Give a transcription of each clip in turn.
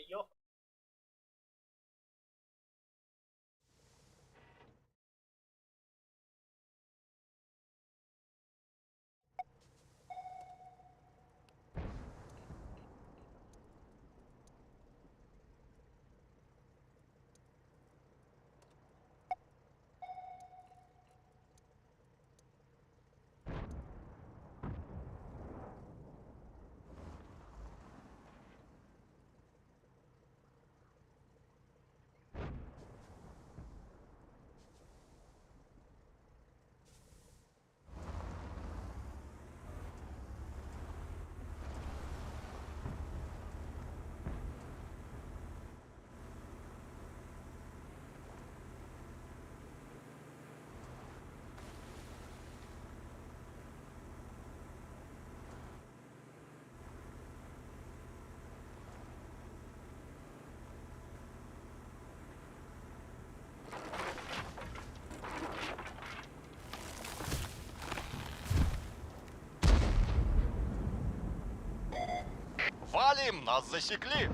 Ё. Валим! Нас засекли!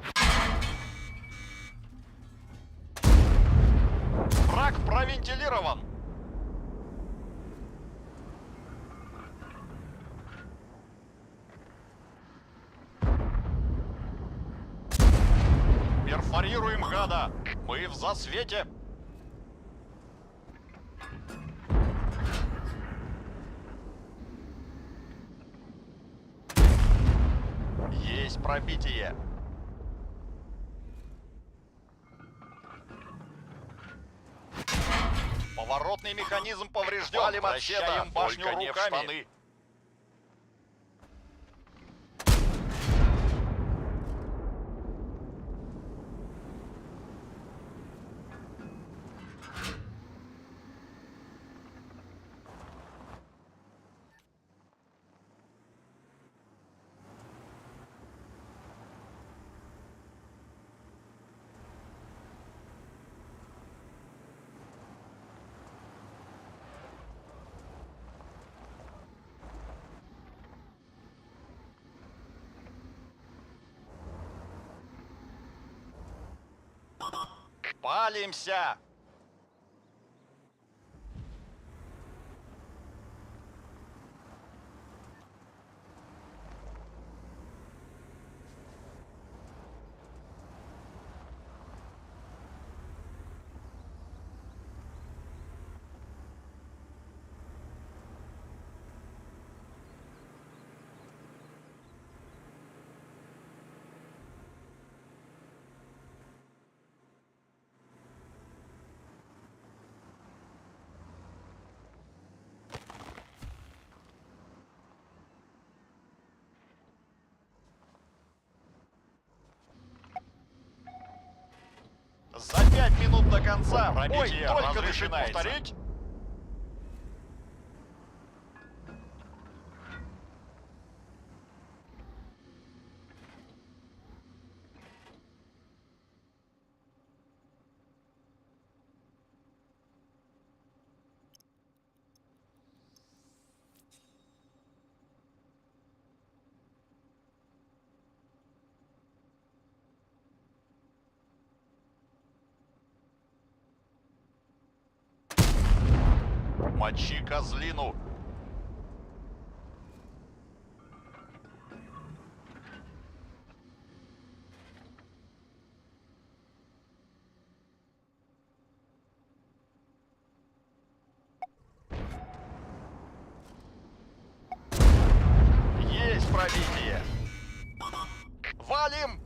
Враг провентилирован! Перфорируем гада! Мы в засвете! Есть пробитие! Поворотный механизм поврежден. Валим от Вращаем щита, башню только не в руками. штаны. Палимся! За 5 минут до конца. Бой Пробитие только дышит начинается. повторить. Мочи козлину. Есть пробитие. Валим!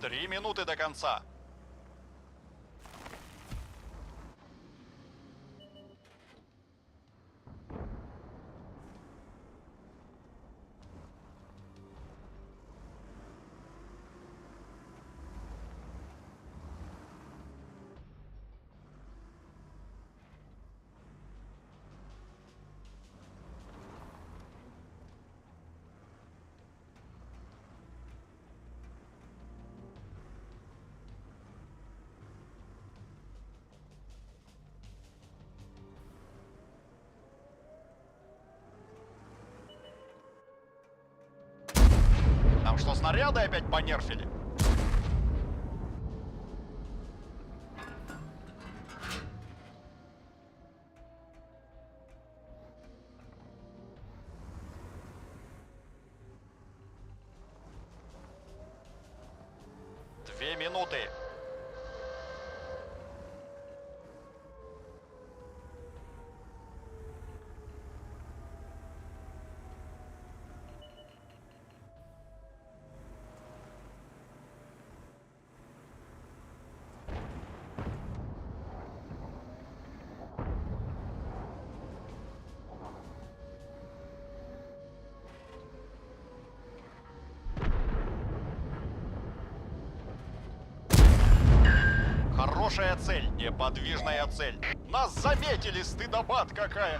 3 минуты до конца. Нам что, снаряды опять понерфили? 2 минуты. Хорошая цель, неподвижная цель. Нас заметили, стыдобат какая.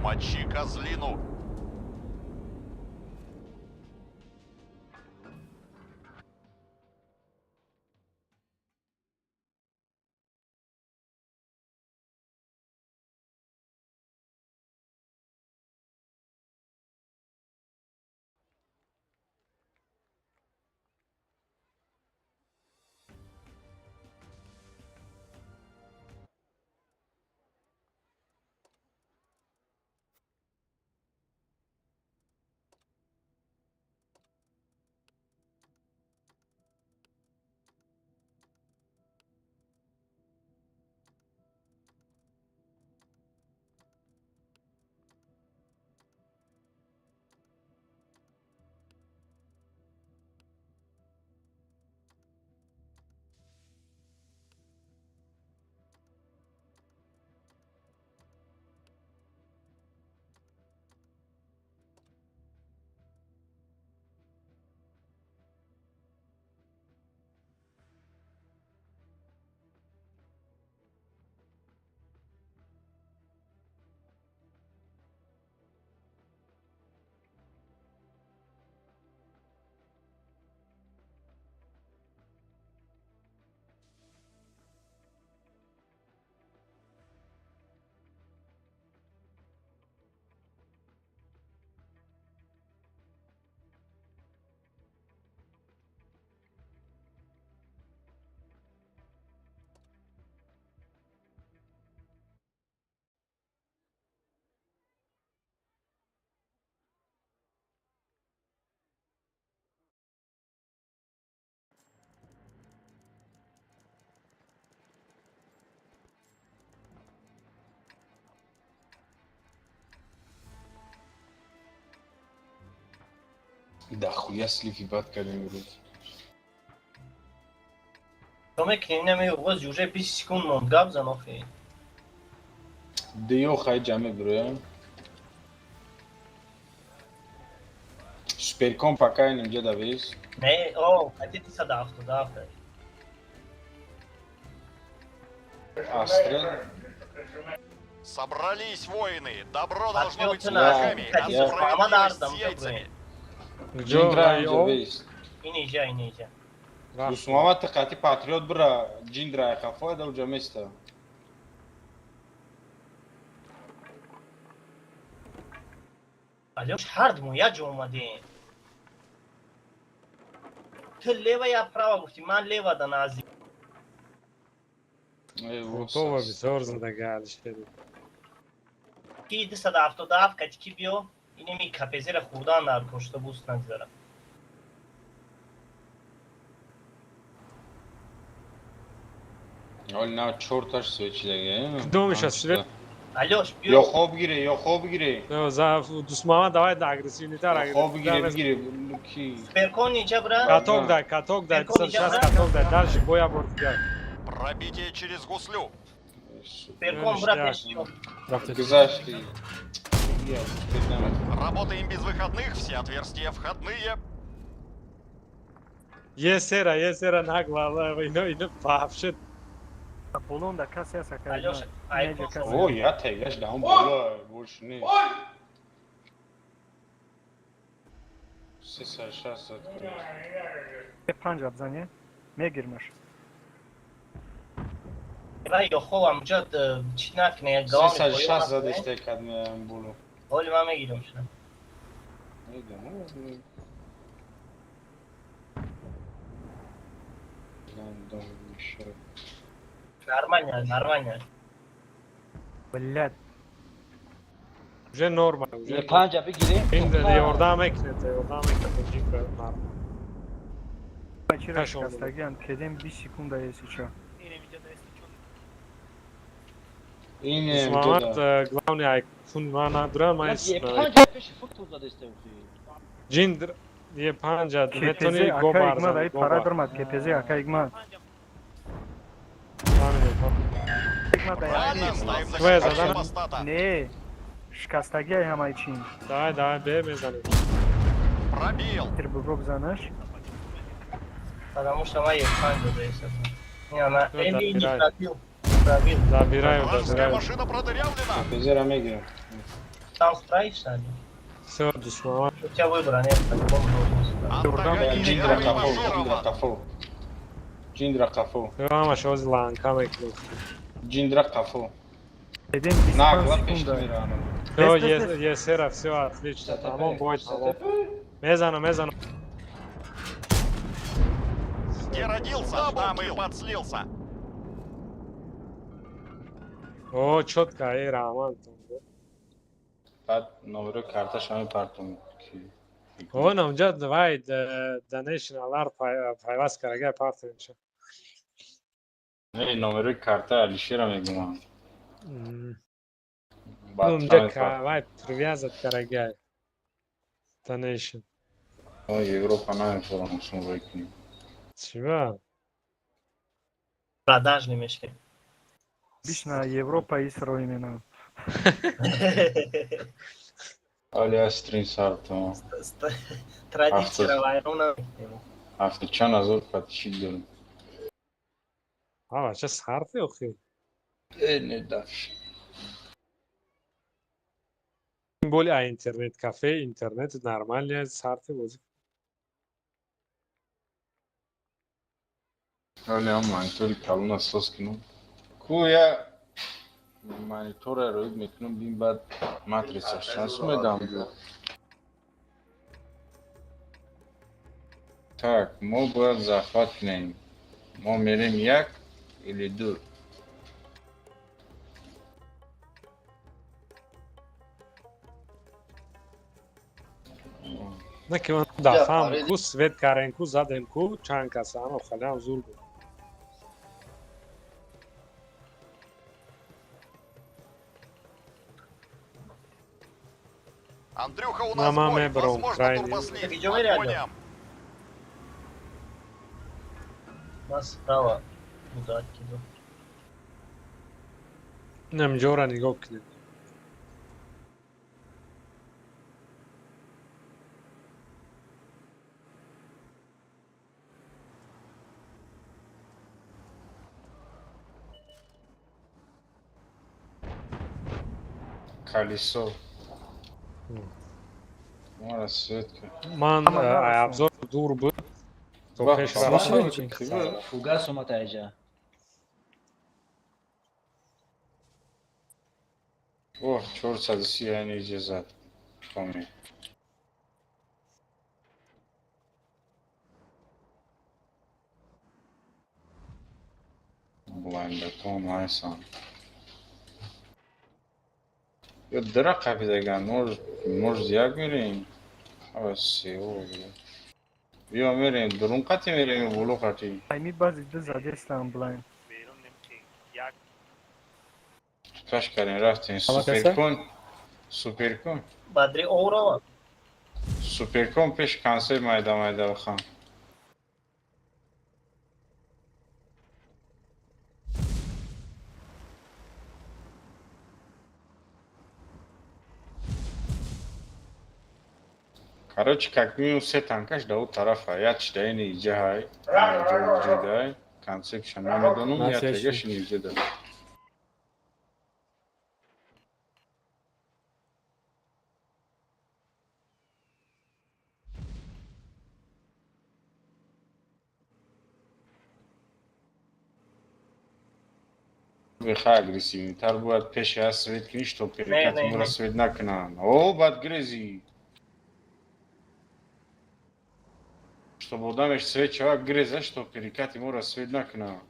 Мочи козлину. Да хуя слив, ебать, кардем имрӯз. То мекунем, нами оғоз уже 20 секунд монд, гап зан охи. Деё хай ҷамъ мебироям. Суперком пока инҷа давес. Не, о, қати 377. Астрел. Собрались воины. Добро должно быть с Патриоты кулаками, а я- справедливость с яйцами. Ҷо Ҷиндра инҷа ё вес. Инеҷа, инеҷа. Дусмама ты қати патриот бира ҷиндра хафоя да уҷа места. Алё, ҳардумон як ҷо омадем. Ту лева я права гуфтӣ, ман лева да наздик. Э, Това бисёр задага, Алишер. Ки 277 кати ки биё, инеми капезера хурдан дар пошта буст нагзара. Ҳол на чорташ свечи дага. Кудомиш аст, шуде? Алёш, Ё биё. хоб гире, ё хоб гире. Дусмама давай да агрессивнитар. Ё хоб гире, бигире. Ки? Суперкон инҷа бра. Каток дай, каток дай, 260 каток дай. Дальше боя бор дигар. Пробитие через гуслю. Суперкон бра пеш. Гузашти. Я, теперь намет. Работаем без выходных, все отверстия входные. Есера, есера нагла, ино, ино, вообще. Болонда касе аст ака. Алёш, айкон. О, я тегаш даун боло, больше не. 360 зад. Панҷ абзане. Мегирмаш. Ва ё хобам ҷо чӣ накне, главный 360 зад истекад меам боло. Ҳоли ман мегирам шуна. Мегам. Дом еще. Нормально, нормально. Блядь. Уже норма, уже. Е панҷа бигирем. Ин ёрдам мекунед, ёрдам мекунед, ҷинка норма. Бачира Кашол буд. шикастагиам. Кедем 20 секунда есича. Ин Дусмамат, главный ай кун ман надурам, ман Е панҷа пеши футбол задестем. Ҷиндр е панҷа КПЗ метони ака гобар игма дай зан, пара гобар. дурмад. КПЗ ака игма. Игма дай. Правильно, ставим на Твоя контроль задана. супостата. Не. Шикастагиай ҳамаи чин. Давай, давай, бе мезанем. Пробил. Тир буб занаш. Потому что мои панҷа десят. Не, она Ну, да, Эми не пирай. пробил. Пробил. Забираю, Вражеская забираю. машина продырявлена. КПЗ-ра мегирам. Там справишься, Алёш? Всё, душман. У тебя выбора нет, по-любому должен справиться. Антагонист Ҷиндра қафо, ҷиндра эвакуирован. қафо. Ҷиндра қафо. Ҳамаш ҳозир ланка мекунем. Ҷиндра қафо. Кедем Нагла 25 пеш секунда. мерам. Всё, Бес, бес, есера, всё, отлично. Тамом, бой, тамом. Мезанам, мезанам. Где родился, там и подслился. О, чётко, эй, Раман. Баъд номерои карташа мепартом. О, намҷа, давай, donation алар пайваст карага партоимша. Не, номерои карта Алишера мегумам. Баъд Намҷа, мепартом. вай, привязат карага. Donation. О, Европа намепорам, сум рой кунем. Чива? Продажный мешки. Бишна Европа исро имена. Али стрим сартом. Традиция вайрона. Ҳафта чанд ҳазор подписчик дорем. А, бача сарфе охи. Э, не дафш. Боли а интернет кафе, интернет нормально сарфе бозӣ. Али ам монитори калона сос кунам. Ку я монитора роид мекунам, бин баъд матрица шанс медам. Так, мо бояд захват кунем. Мо мерем як или ду? На ки ман дафам ку свет карен ку задем ку чанд каса ама халям зур буд. Андрюха, у нас Мама бой. ме бром, Возможно, крайний. турбослив. Так идем или По коням. Нас справа куда откиду. Намҷора нигоҳ кунед. Колесо. Мара светка. Ман Ама нарасам. абзор дур буд. То Ва, пеш ва, рафтам. Фугас омад айҷа. О, 430 яъне иҷозат. Коми. Блайндатон ҳайсан. Ё дара қапидаган, может як мерем? Ава сео. Биё мерем, дурун қати мерем ё боло қати? Ами баъзи ду задестам блайн. Каш кардем, рафтем. Суперкон. Суперкон. Бадри Оурова. Суперкон пеш консерт майда майда бихам. Короче, как минимум се танкаш да у тарафа. Я чида ини иҷа ҳай. Ҷудай. Концепшн намедонам, я тегаш ини иҷа да. Беха агрессивнитар бояд пеши аз свет кунӣ, что перекати мура свет накунанд. О, баъд грези. Чтобы одамеш свет шава греза, что перекати мура свет накунанд.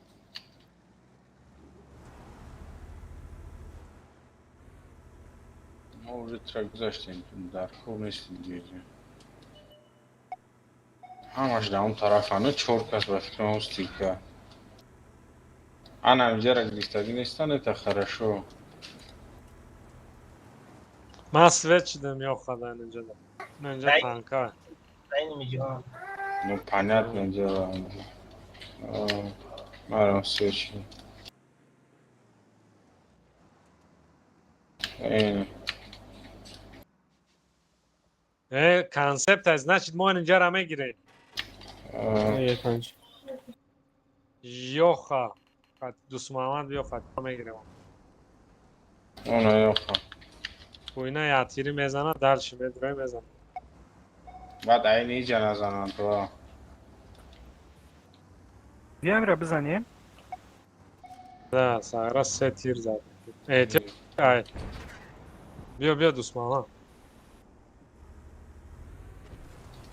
Мо уже трак гузаштем, дар кор нестем дига. Ҳамаш дар он тарафану чор кас ба фикрам стика. Ана инҷара гирифтагӣ нестан, это хорошо. Ман свет шудам ё хадан инҷа. Инҷа танка. Ну понятное дело. Марам свет шудам. Концепт аст, значит мо инҷара мегирем. Ёха. Дӯст Муҳаммад биё хат мегирем. Она ёха. Куина ятири мезана, дальше медрои мезана. Баъд айни иҷа назананд то. Биям ра бизанем? Да, сара се тир зад. Э, ай. Биё, биё дӯст Муҳаммад.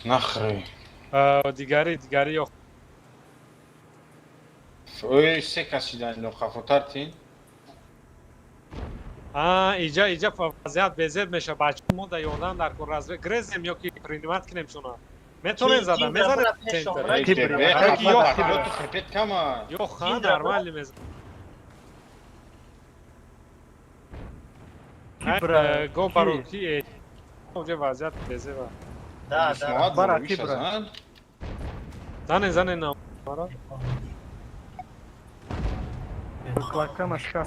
Нахрен. Дигари, дигари ёх. Ой, се кас шидан ино хафотар тин. А, иҷа, иҷа вазъият безеб меша. Бача мо да ёрдам дар кор разве грезем ё ки принимат кинем шуна. Метонем зада, мезанем центр. Ё ха, нормально мезанем. Го бароки, уже вазъият безеба. Да, да. Бара кибра. Зане, зане на.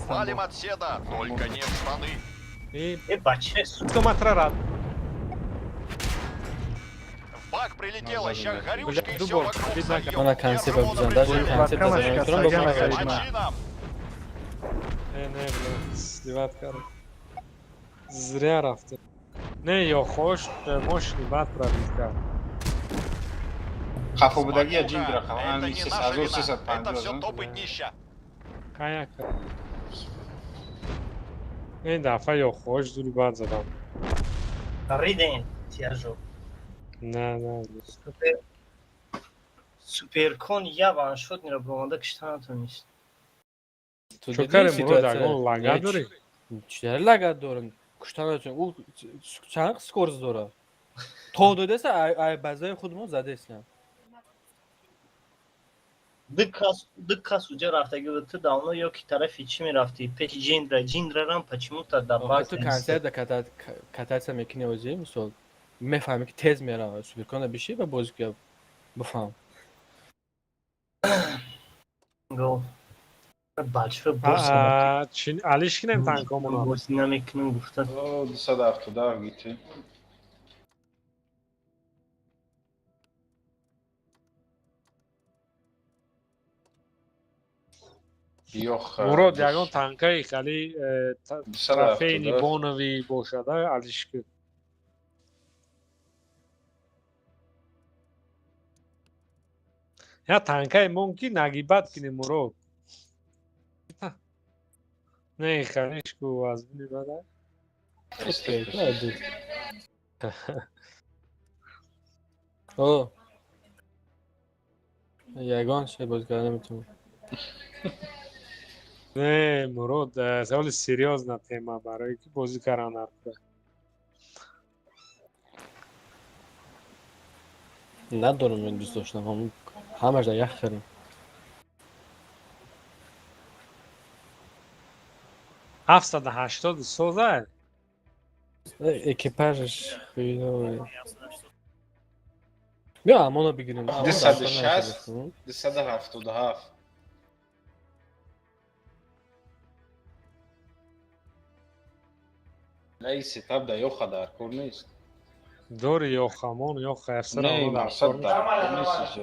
Валим от седа, только не в штаны. И баче, сука. В бак прилетело, ща горючкой все вокруг зальем. Она концепт обзан, даже концепт обзан. Не, блядь, сливат кар. Зря рафте. Не, ё хош, мощный бат пробит кар. Хафо будаги ҷиндра хафо. Это не наша вина, это все топы днища. Каяк. Ин дафъа ё хош зури бад задам. Риден, тяжо. Не, не. Суперкон я ваншот нера бромада кишта натонист. Чо карем мурод ягон лагат дорӣ? Чӣ лагат дорам? Кушта натонем. Ӯ чанд скорость дора? То додеса ай базаи худмо задесям. Ду кас уҷа рафтагӣ буд, ту давно ё ки тарафи чӣ мерафтӣ? Пеши Ҷиндра, Ҷиндрарам почему-то дар бак. Ту концерт кататсия мекунӣ озӣ, мисол мефаҳмӣ ки тез мерава, суперкона бишӣ ва бозӣ ки бифаҳм. Гол. Бача бос. Чин алиш кинем танкомона. Бозӣ намекунем гуфта. О, 277 гити. Мурод ягон танкаи хали трофейни бонови бошада алишки. Я танкаи мумкин нагибат кини Мурод. Не, халишку аз бини бада. О. Ягон шай боз карда наметавонам. Не, Мурод, саволи серьёзна тема барои ки бозӣ кардан наркӯ. Надорам мен дӯст доштам, ҳамаш дар як хелем. 780 соза. Экипажаш хуйновый. Бیا амона бигирем. 260 277. Лай сетап да ёха дар кор нест. Дори ёхамон ёха Не, мақсад дар кор нест.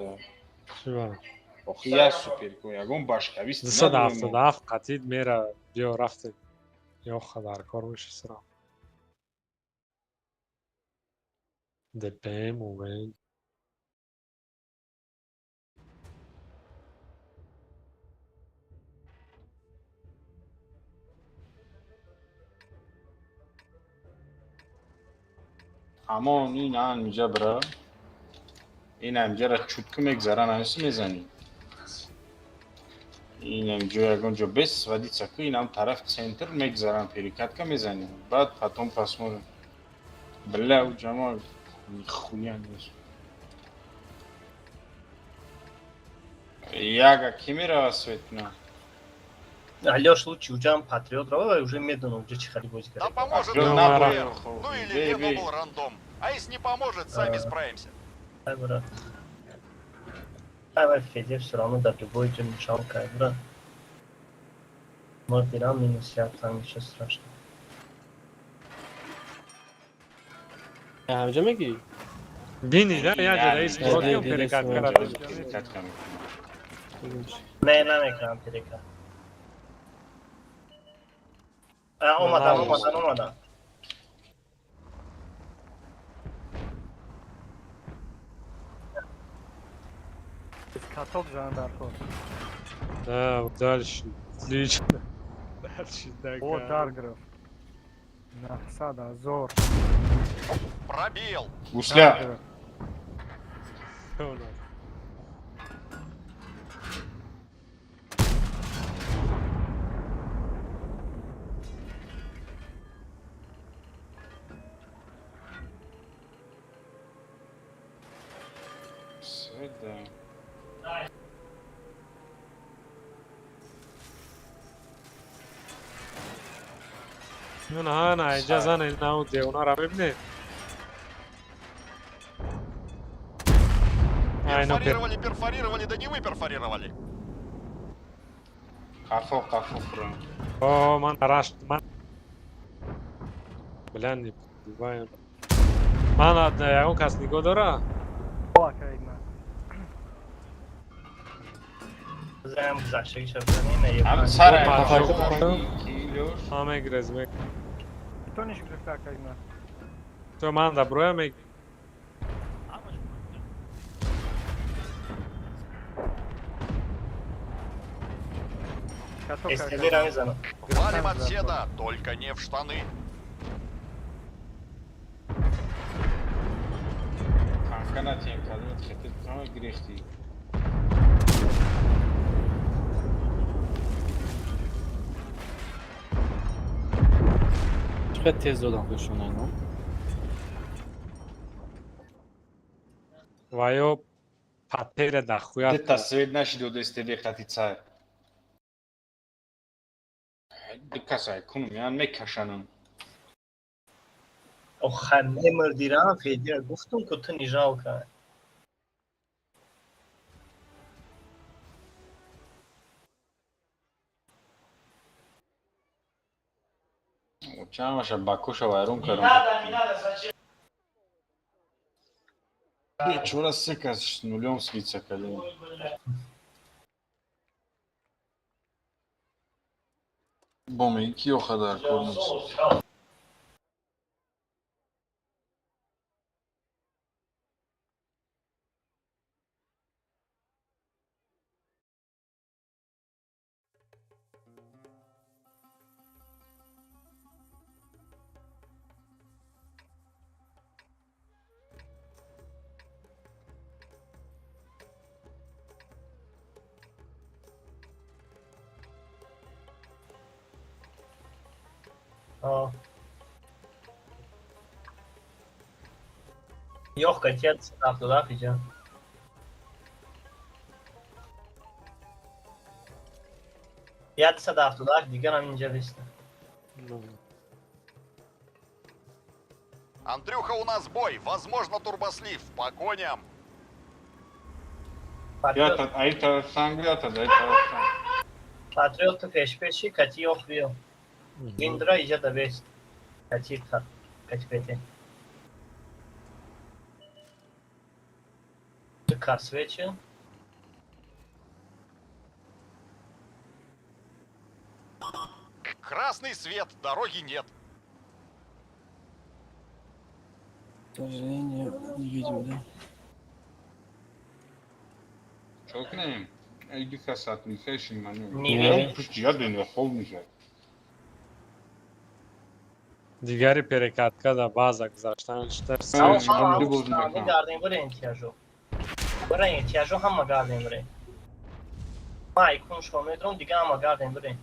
Чӣ? Охи я супер ку ягон башкавист. 277 қатид мера биё рафтем. Ёха дар кор мешисра. ДПМ увен. Амон ин анҷа бра. Ин анҷара чутку мегзаран аниси мезанӣ. Ин анҷо ягон ҷо без сводиться ку инам тараф центр мегзаран перекатка мезанӣ. Баъд потом посмотрим. Бля, у ҷамоа нихуя нест. Яга ки мерава светна? Алёш лучше уҷам патриот рава уже медонам уҷа чӣ хали бозӣ Да кард. поможет Ну, нам на, ДПР. Ну или Ленобл рандом. А если не поможет, сами справимся. Ай брат. Ай вай Федя всё равно дар любой ҷо нишон кард брат. Мо дирам минус як там ничего страшного. Ҳамҷа мегӣ? Бини да я ҷа раис Не, против не, перекатка не, ра. Перекатка мекунам. Не, намекунам перекат. Омадан, омадан, омадан. Каток зан дар кор. Да, дальше. Отлично. Дальше так. О, дар гирифт. 900 ҳазор. Пробил. Гусля. Свет, да. На, на, иҷа зан ина девона мебинед. Айно Перфорировали, перфорировали, да не вы перфорировали. Қафо, қафо фурам. О, ман раш ман. Бля, не подбиваем. Ман ягон кас нигоҳ дора? Бизанам гузаштагиша бизанем, не Ҳам сара Ҳа, мегрез мег. Тониш гирифта акайна. То ман да броя мег. СТВ-ра мезанам. Валим от седа, только не в штаны. Танка натием кадмат хетет кама гирехти. Чӣ тез додам худшон айно? Ва ё патера да хуя. Дета свет наши дод СТВ қати цар. Дикасай кунум ян мекашанам. Охай мемурдирам Федя, гуфтум ку ту не жалко. Чамаша бакуша вайрон кардам. Бечора сека с нулем слица кадем. Боме ки ёха дар кор нест. Ёх катец, 77 иҷа. 178 дигарам инҷа виста. Андрюха, у нас бой. Возможно, турбослив. По коням. Патриот пеш-пеши, кати ёх биё. Индра иҷа да бест. Кати кати пете. Касвече. Красный свет, дороги нет. К сожалению, не видим, да? Чокнем. Иди касат, не хэши маню. Не. Пусть я ден хол мижа. Дигари перекатка да база гузаштан читар. Гардем буре эҳтияжо. Буре эҳтияжо ҳама гардем буре. Ма айкун шо медром дига ҳама гардем буре.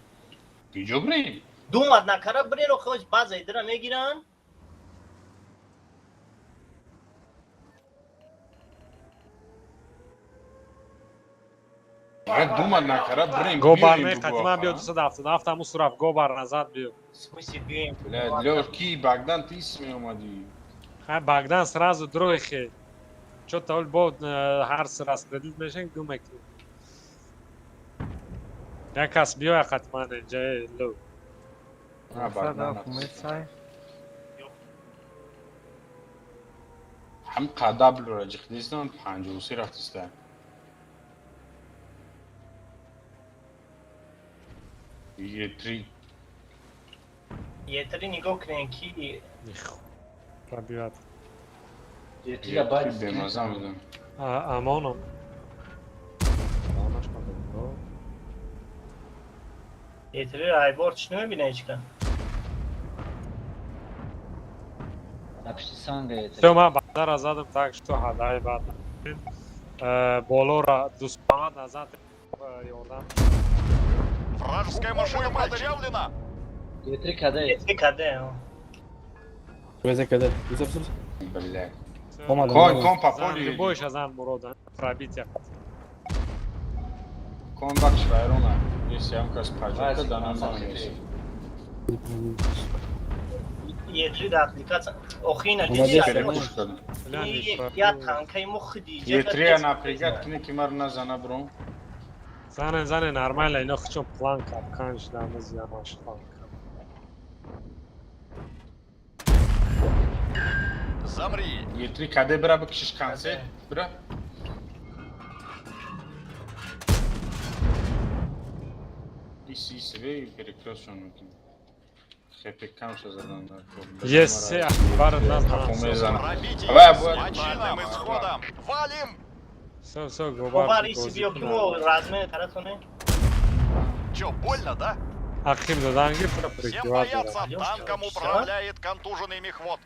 Киҷо бурем? Думад накара буреро хош база идра мегиранд. Думад накара бурем. Гобар не қатима биё 277 ҳамун сураф гобар назад биё. Смысле биёем? Бля, Лёш, ки Богдан ты меомадӣ? Ха Богдан сразу дрой хе. Чё-то ол бо ҳар распределить мешен гум мекунем. Як кас биёя қатиман инҷа ло. Ҳам қадаблро ҷихдистан 53 рафтиста. Е3. Е3 нигоҳ кунем ки пробиват. Е3 баъд бемаза медам. Амоном. Е3 айбор чӣ намебина ҳечка? Напиши санга Е3. Всё, ман баъдара задам так что ҳадаи баъд. Болора дусмамад назад ёрдам. Вражеская машина продырявлена! Е3 каде? Е3 каде? ВЗ каде? Бля. Кон, кон по полю. Любой шазан мурода. Пробитие. Кон бакш вайрона. Если я вам кажу, да нам не. Е3 да аппликация. Охина, диди. Я танкай мухдиҷа. Е3 напрягат, кни мар назана брон. Зане, зане, нормально, ино хчон план капкан шидам зиямаш план. Замри. Е3 каде бра бикшиш канце? Бра. Иси себе перекрёшон мекунем. Хепе камша задан да. Есть се бар нас. Давай, с исходом. Валим! Всё, всё, гобар. Гобар иси биё ки мо размен таратоне. Чё, больно, да? Ахим заданги Всем бояться, танком управляет контуженный мехвод.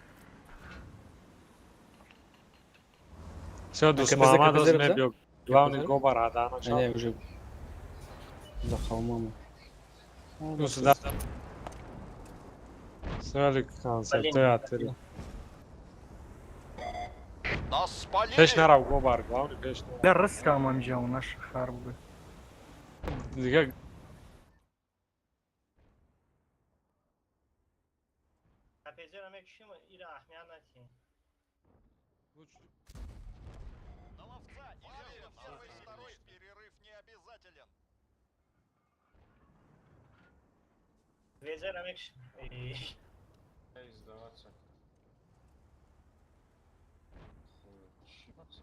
Всё, дусмамад мебиё. Главный гобар адана. Не, уже за холмом. Ну сюда. Сёли концепты. Нас спалили. Пеш нарав гобар, главный пеш нарав. Да рискам амжа у наш харбы. Дига Капезера мекшим ира аҳмият натӣ. На ловца или первый, второй перерыв не обязателен. Везера мекшим. Сдаваться.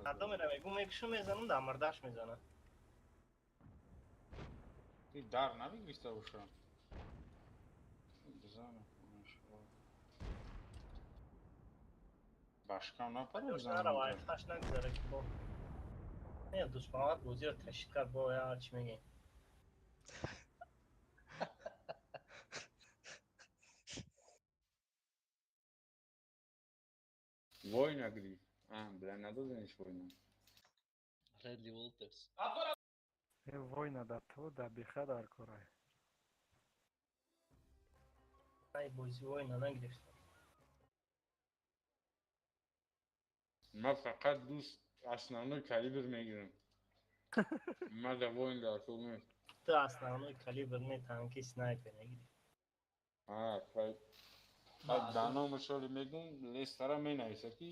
Одно мегу мекшим мезанам, да мардаш мезанам. Ты дар навигриста уша. Башкам напарил за. Аш нагзара ки бо. Не, душманат бозиро ташид кард бо я чӣ мегӣ? Война гри. А, бля, надо занять войну. Редли Уолтерс. Война да то да биха дар корай. Ай бози война нагирифтам. Ма фақат дӯст основной калибр мегирам. Ма да войн дар кор нест. Ту основной калибр не танки снайпер мегирӣ. Баъд дар номаш оли мегум, Лестера менависа, ки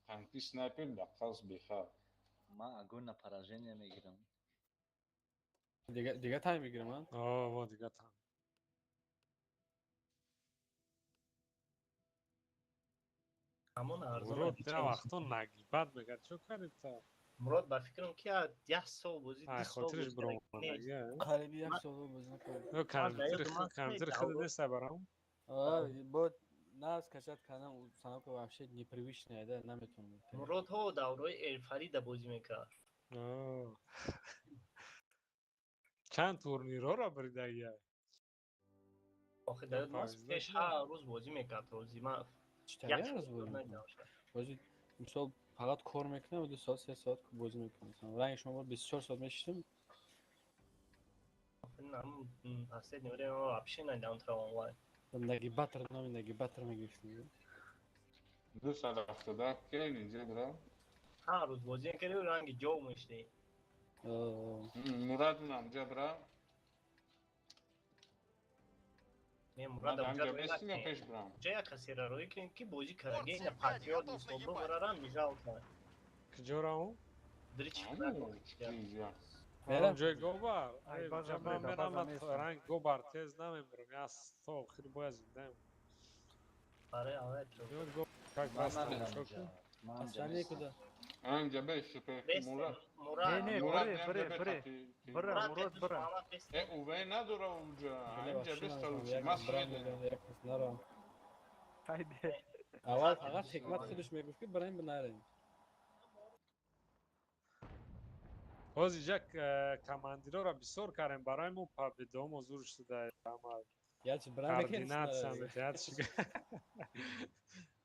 танки снайпер дар қавс бехаб. Ман огонь на поражение мегирам. Дига дига тайм мегирам, а? О, во дига там. Ҳамон арзон. Мурод дира вақто нагибат мекард. Чо кардӣ та? Мурод, ба фикрам, ки як сол бозӣ, Ай, 2 сол хотириш бозӣ карда биромад. нест. Қариби як сол бозӣ накард. Ё компютер ёдам аст, компютер не, худ давро. нест барам. А, бо наз качать кардам, установка вообще непривычная, да, наметавонам. Мурод ҳо давраи Элфарида бозӣ мекард. О. Чанд турнирҳоро буридагия? Охи, дар ёдам аст, Панҷ пеш нашуда. ҳар рӯз бозӣ мекард, розӣ ман Читар як як рӯз бозӣ мекунам. надидам. Бозӣ, мисол, фақат кор мекунам, 2 соат, 3 соат бозӣ мекунам. Масалан, ранги шумо бо 24 соат мешиштем. Последнее время ман вообще надидам туро онлайн. Нагибатор, номи нагибатор мегирифтем. 270 ки инҷа бира. Ҳар рӯз бозӣ мекардӣ, ранги ҷов мешудӣ. Мурад унамҷа бира. Не, Мурад Мурад, амҷа унҷа бестим ё пеш бирам? Унҷа як касера рӯй кунем, ки бозӣ кардаги Порция ина пять, патриот готов мисол нагибать. бубарарам жалко. Куҷора он? Дрич. Инҷа. Мерам. Он ҷои гобар. Ай, Ай, база ҷа ман бреда, мерам, база ман нестам. ранг гобар тез намебарам. Я то охир бояд зиндаем. Аре, аре. Ё гоб как Ман вас намерам тамошо унҷа. кун. Ман унҷа Остальные нестам. куда? Амҷа беш, Бестем. Мурад. Мурад. Не, не, Мурад бре, амҷа бре, бе бре. қати- Бра, Мурад, Мурод, бе, бра. Муҳаммад бестем. Э, уве надора уҷа. Бля, Амҷа вообще беста наметавонам. лучше. Як Мас брам медонам. мегирам, як кас нарам. Хайде. Аввал фақат Ҳикмат худаш мегуфт, ки бираем, бинарем. Боз иҷа командирора бисёр кардем, барои мо победомо зур шуда ама. Ячи брам Координатсия метиҳад,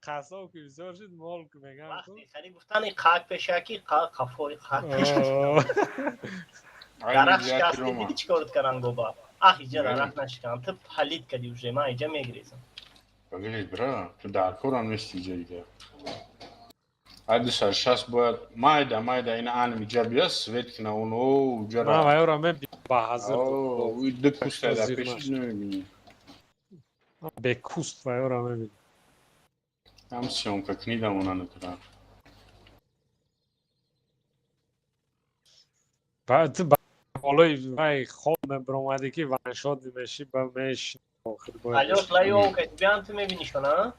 қасоб ки бисёр шуд, мол ки мегам ку. Вақте хари гуфтани қак пешаки қак қафои қак пеш. Ай, Дарахт инҷа шикасти, кирома. диди чӣ корот кардан гоба? Ах, иҷа дарахт нашикан. Ту палид кади уже, ман иҷа мегирезам. Багиред, бра, ту дар корам нести иҷа дига. Ай, 260 бояд майда майда ина анм иҷа бия свет кина он о уҷа. Ман вайора ме ба ҳазир. О, ду куста дар Зир пеши маш. намебинӣ. Бекуст вайора мебинӣ. Ҳам съёмка кунидам она натура. Ба ту ба болои вай хоб мебиромадӣ, ки ваншот меши, ба меши охир бояд. Алёш, лаи ов кади, биям, ту мебинишон, а?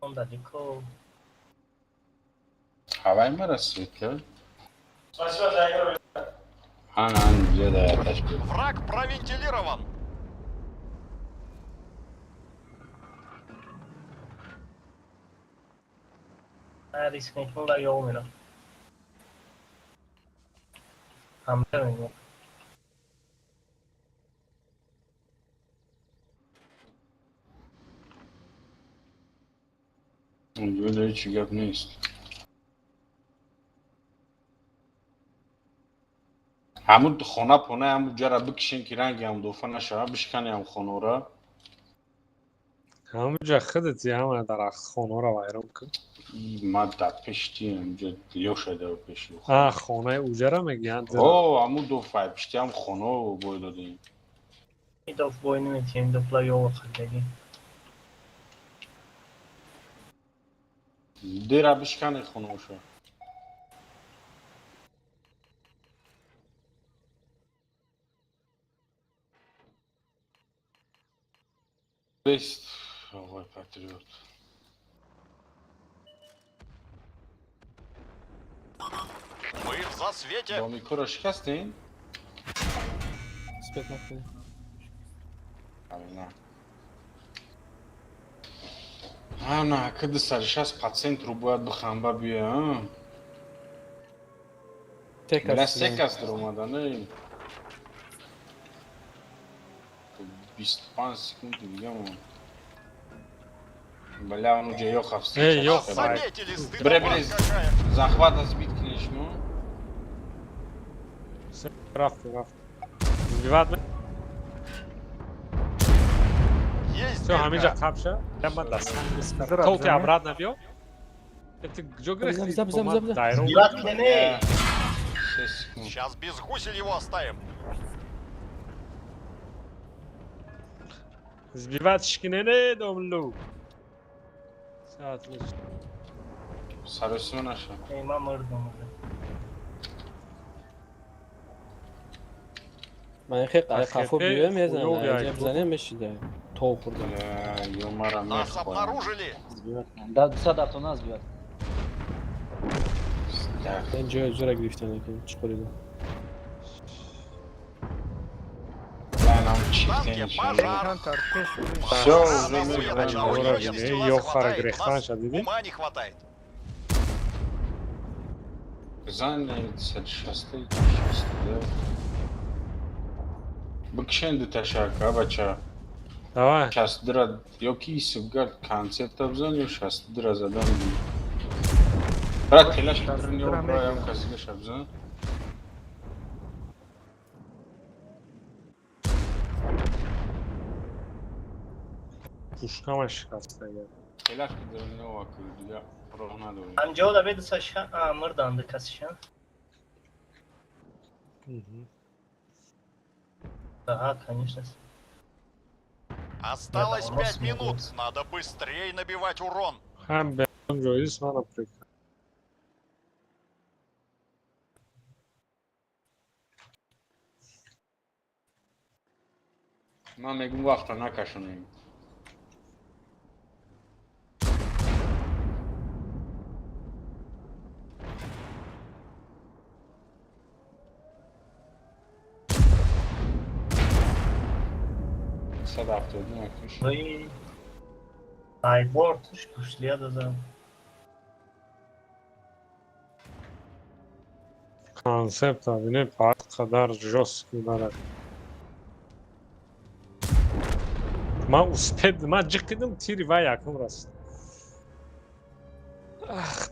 Он далеко. Ҳавай мара свет кард. Ана ан иҷа да яташ буд. Враг провентилирован. Ман риск мекунам, лаи ов мерам. Ҳамла мекунам. Унҷо да ҳеҷ гап нест. Ҳамун хона понаи ҳамун ҷара бикишен, ки ранги ҳам дофа нашава, бишкани ҳам хонора. Ҳамуҷа худати ҳама дарахтхонаро вайрон кун. Ма дар пешти ҳамҷа ёша дар пеши. А, хонаи уҷара мегӯянд. О, ҳамун дофа пишти ҳам хоно бой додем. Ин доф бой наметиҳем, ин доф лаи ова хардагӣ. Дера бишкани хонаша. Бест, оғои патриот. Мы в засвете. Домикора шикастем? Успеть накунем. Ана. Ана, ка 260 по центру бояд бихамба бия, а? Бля, се кас даромада, не? 25 секунди дига мон. Бля, он уже ёхав. Эй, ёх, Нас давай. заметили, Бре, стыдоба бре. какая. Захват сбит книжну. Рафт, рафт. Сбивать. Есть Всё, ҳаминҷа дырка. қабша. Я ман даст. Зира Толки бизанем. обратно биё. Это ҷо гирехти? Бизан, бизан, бизан, бизан. Дайрон. Сбивать кине. 6 секунд. Сейчас без гусель его оставим. Сбивать шкинене домлу. Всё отлично. Саросима наша. Эй, ман мурдам уже. Ман хе қафо биём мезанам. Аҷаб бизанем мешида. То хӯрдам. Бля, ёмара Нас мехоҳам. обнаружили. Сбивать. Да, 200 нас сбивать. Ин ҷои зура гирифтан ки чиқурида. Нам Танке пожар. Всё, уже Нас мехоҳем. света, а мощности у нас хватает. У нас ума не хватает. Бизан 160 62. Бикшен дуташака бача. Давай. 62 ёки исибгар концепта бизан ё 62 задан. Брат, телаш дрни браям казига бизан. Пушкама шикаста гар. Телаш дрни ваку дига роҳ надорем. Ҳамҷо да бедуса ша, а мурданд касиша. Ага, конечно. Осталось 5 минут. Надо быстрее набивать урон. Ҳам беон ҷоиз мана прик. Ман мегум вақта накашонем. Сад ҳафтоду накаш. Вай. Ай бортуш кушлия додам. Концепт абине пар қадар жёсткий барад. Ман успед, ман ҷиқидим тири вай якум раст. Ах,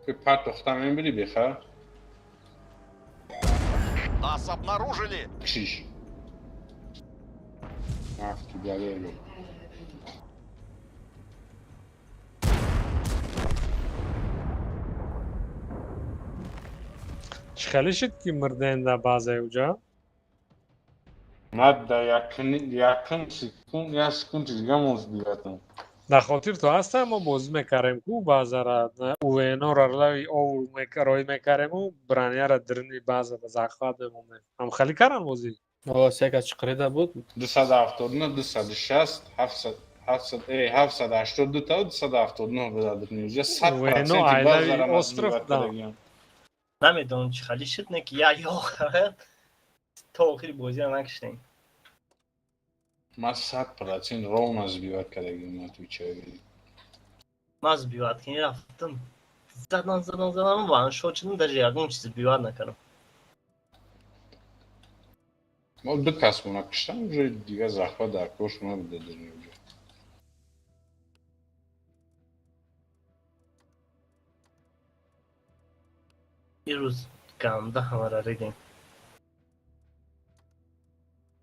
Ки партохта мебири беха? Нас обнаружили. Кшиш. Ах, тебя верю. Чӣ хеле шид ки мирден дар баъзеи уҷа? Ман дар якум секунд, як секунд дига мозбиратам. Дар хотир ту ҳастам, мо бозӣ мекардем ку баъзара УВН-ро лави овр роӣ мекардему бранияра дирни баъза ба захват мемондем. Ҳам хеле кардан бозӣ? О, се кас чиқирида буд. 279, 260, 700, 700, 782 та 279 буда дирни уҷа 100 УВН проценти айлави баъзара ман остров сбиват да. кардагиам. Намедонам чӣ хали шуд, не ки я ё то охири бозиро накиштем. Ман 100% ровно сбиват кардагиам на Твиче. Ман сбиват ки рафтам. Задан, задан, задан, ваншот шудам, даже ягон чиз сбиват накардам. Мо ду кас мона киштам, уже дига захват дар кош набуда дирни уҷа. Ирӯз ганда ҳамара ридем.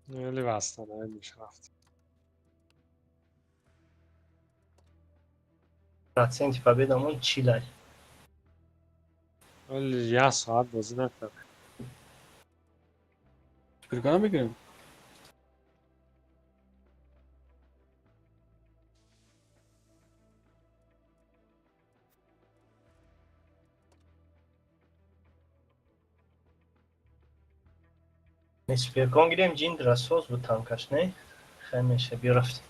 Хеле васта мешрафт. Проценти победамон чилай. Вале як соат бозӣ накард. Прикольно мекунем? Не суперкон гирем, ҷиндра соз буд танкаш, не? Хай меша, биё рафтем.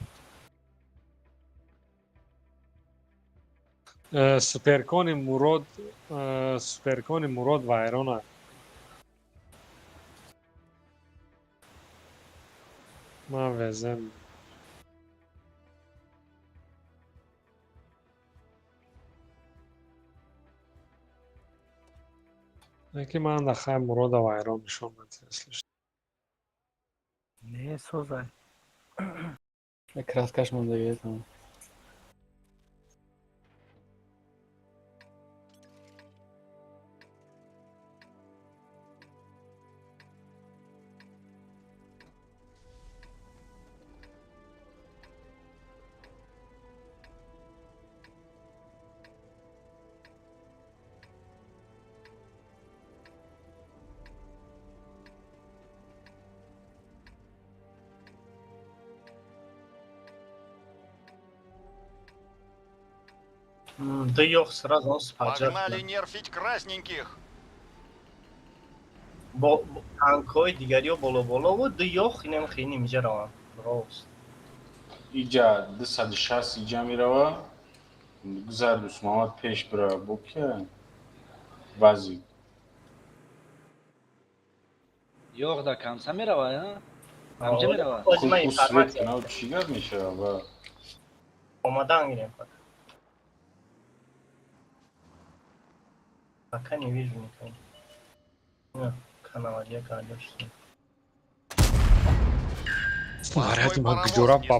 Суперкони Мурод, суперкони Мурод вайрона. Ман везем. Яки ман да хай Мурода вайрон нишон медиҳам, если что. Не, созай. Краскаш монда там. Да ёх сразу он спаджат. Погнали нерфить красненьких. Танкҳои дигариё боло-боло буд, ду ёх инам хеле инҷа раванд. Рост. Иҷа 260 иҷа мерава. Гузар Дусмамад пеш бира бо кия? Вази. Ёх да камса мерава, а? Ҳамҷа мерава. Свет кунав чӣ гап мешава ва? Омадан гирем пока. Пока не вижу никого. Канавадия кадёшь. Снаряд ма гҷора ба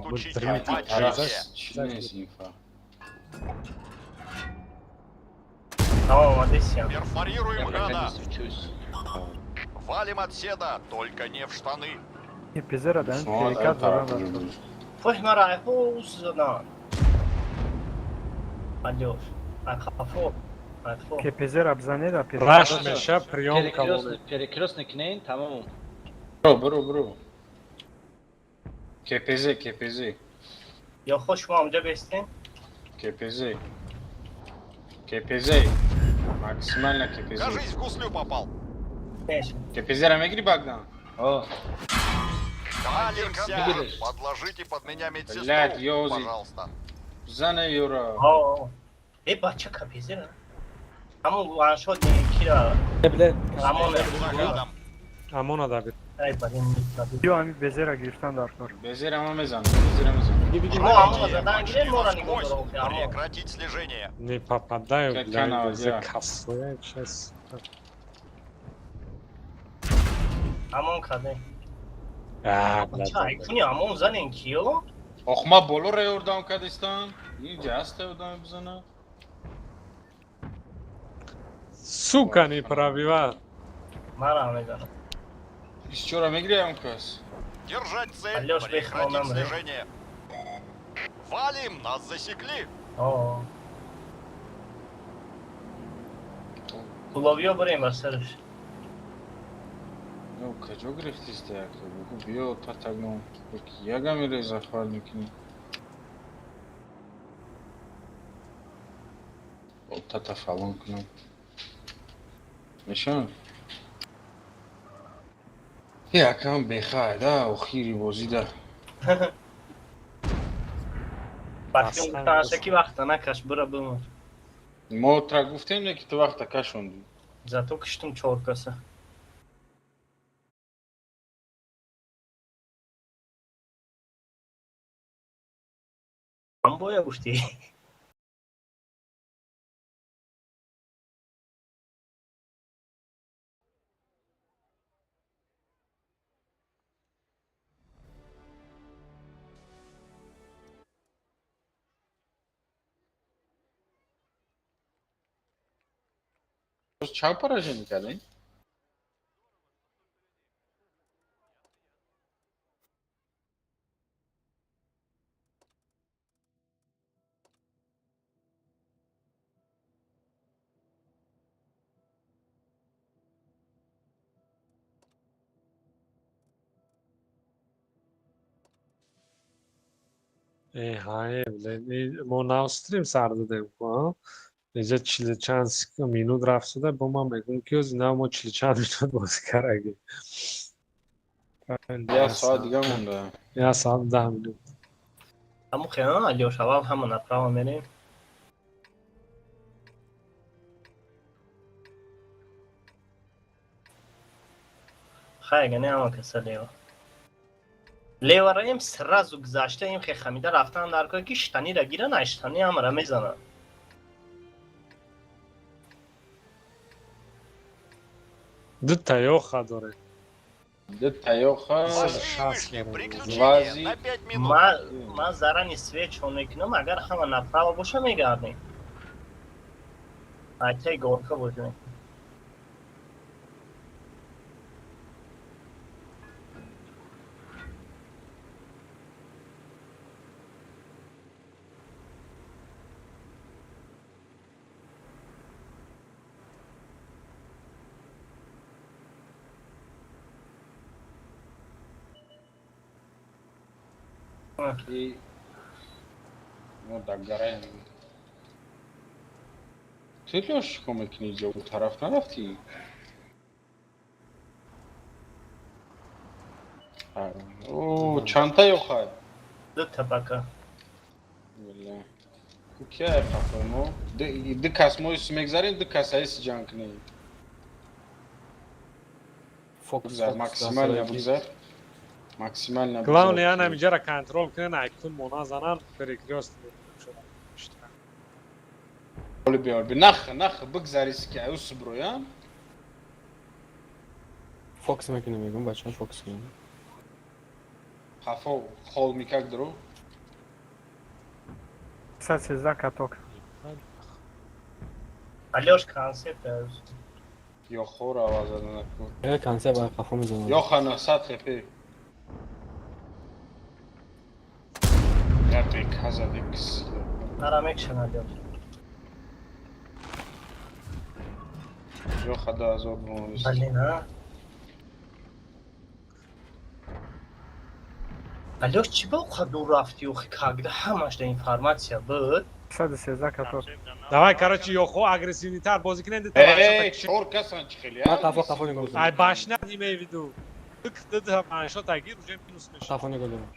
Чӣ Тамом, омадесиям. Перфорируем гада. Валим от седа, только не в штаны. Пизера дан перекат задан. Фоҳ мара айҳо ус задан. Алёш, айхафо. КПЗ-ра бзанед, а Раш меша приём калоне. Перекрестный кнейн, тамом. Бро, бро, бро. КПЗ, КПЗ. Ё хош мо амҷа бестем? КПЗ. КПЗ. Максимально КПЗ. Кажись, в гуслю попал. КПЗ-ра мегири Богдан? О. Валимся! Подложите под меня медсестру, Блядь, ёзи. пожалуйста. Бзане Юра. О. Э, бача КПЗ-ра. Ҳамон ваншот кира. Амон. Амона давид. Ай, блин, Ё ами Безера гирифтан дар кор. Безера ма мезанам, Безера мезанам. Мо амона задан гирем, мора нигоҳ дорам. Прекратить слежение. Не попадаю, блядь, за косое сейчас. Амон каде. А, блядь. Куни амон занен киё? Ох, ма боло ра ёрдам кадистан. Инҷа ҳаста ёрдам бизана. Сука, не пробивает. Мара мезанам. Исчора мегирям кас. Держать цель, прекратить слежение. Валим, нас засекли. О. Куловиё бирем ба сараш. Ну, каҷо гирифтиста як бугу биё татагно. Яга мере захват мекунӣ. О, тата фалон кунам. Мешавам? Якам бехай, да, охири бозӣ да. Бахтиён гуфтааша ки вақта накаш, бира бимон. Мо тра гуфтем, не ки ту вақта кашондӣ. Зато киштум чор каса. Ҳам боя гуфтӣ. Чанд поражение кардем? Э, ҳае, блин, мо нав стрим сар дадем, ку, инҷа чилу чанд минут рафт шуда, бо ман мегӯм ки ози нав мо чилу чанд минут бозӣ карагем. Як соат дига монда. Як соат 10 минут. Ҳамун хело Алёш, аввал ҳама направо мерем. Хай, ага не ҳама каса лево. Лево раем сразу гузашта им хе хамида рафтан дар кор ки штанира гиран, ай штани ҳамара мезананд. Ду таёха дорем. Ду таёха. Приключение на 5 минут. Ман зарани свечо мекунам, агар ҳама направо боша мегардем. Айтаи горка бозӣ. Мо дар гараем. Ту Лёш чикор мекунӣ иҷо? Ӯ тараф нарафтӣ? О, чандта ёхай? Ду табака. Бля. Ку кия қафои мо? Ду кас мо ис мегзарем, ду кас аис ҷанг кунем. Фокус, Бигзар, фокус, максимально дастараки. бигзар. Максимально Главное, бигзар. ана ҳаминҷара контрол кунен, айкун мона занан, перекрёст мешуда. Оли биёр, би нах, нах, бигзари ки аюс броян. Фокус мекунем, мегӯм, бачаҳо, фокус кунем. Хафо хол микак дро. 113 каток. Алёш концепт аюс. Ё хор аваз задан ку. Э, концепт ай қафо мезанам. Ё хана 100 хп. Я беказа декс. Нара мекшан Алёш. Ё хада азоб бромадист. Блин, а? Алёш, чӣ ба оқа дур рафтӣ охи, когда ҳамаш да информация буд? 113 каток. Давай, короче, ёхо агрессивнитар бозӣ кунен, ду Эй, чор касан чи хели? Ман қафо қафо нигоҳ Ай дорам. башня имею в виду. Дик ду панҷо тагир уже минус мешавад. Қафо нигоҳ дорам.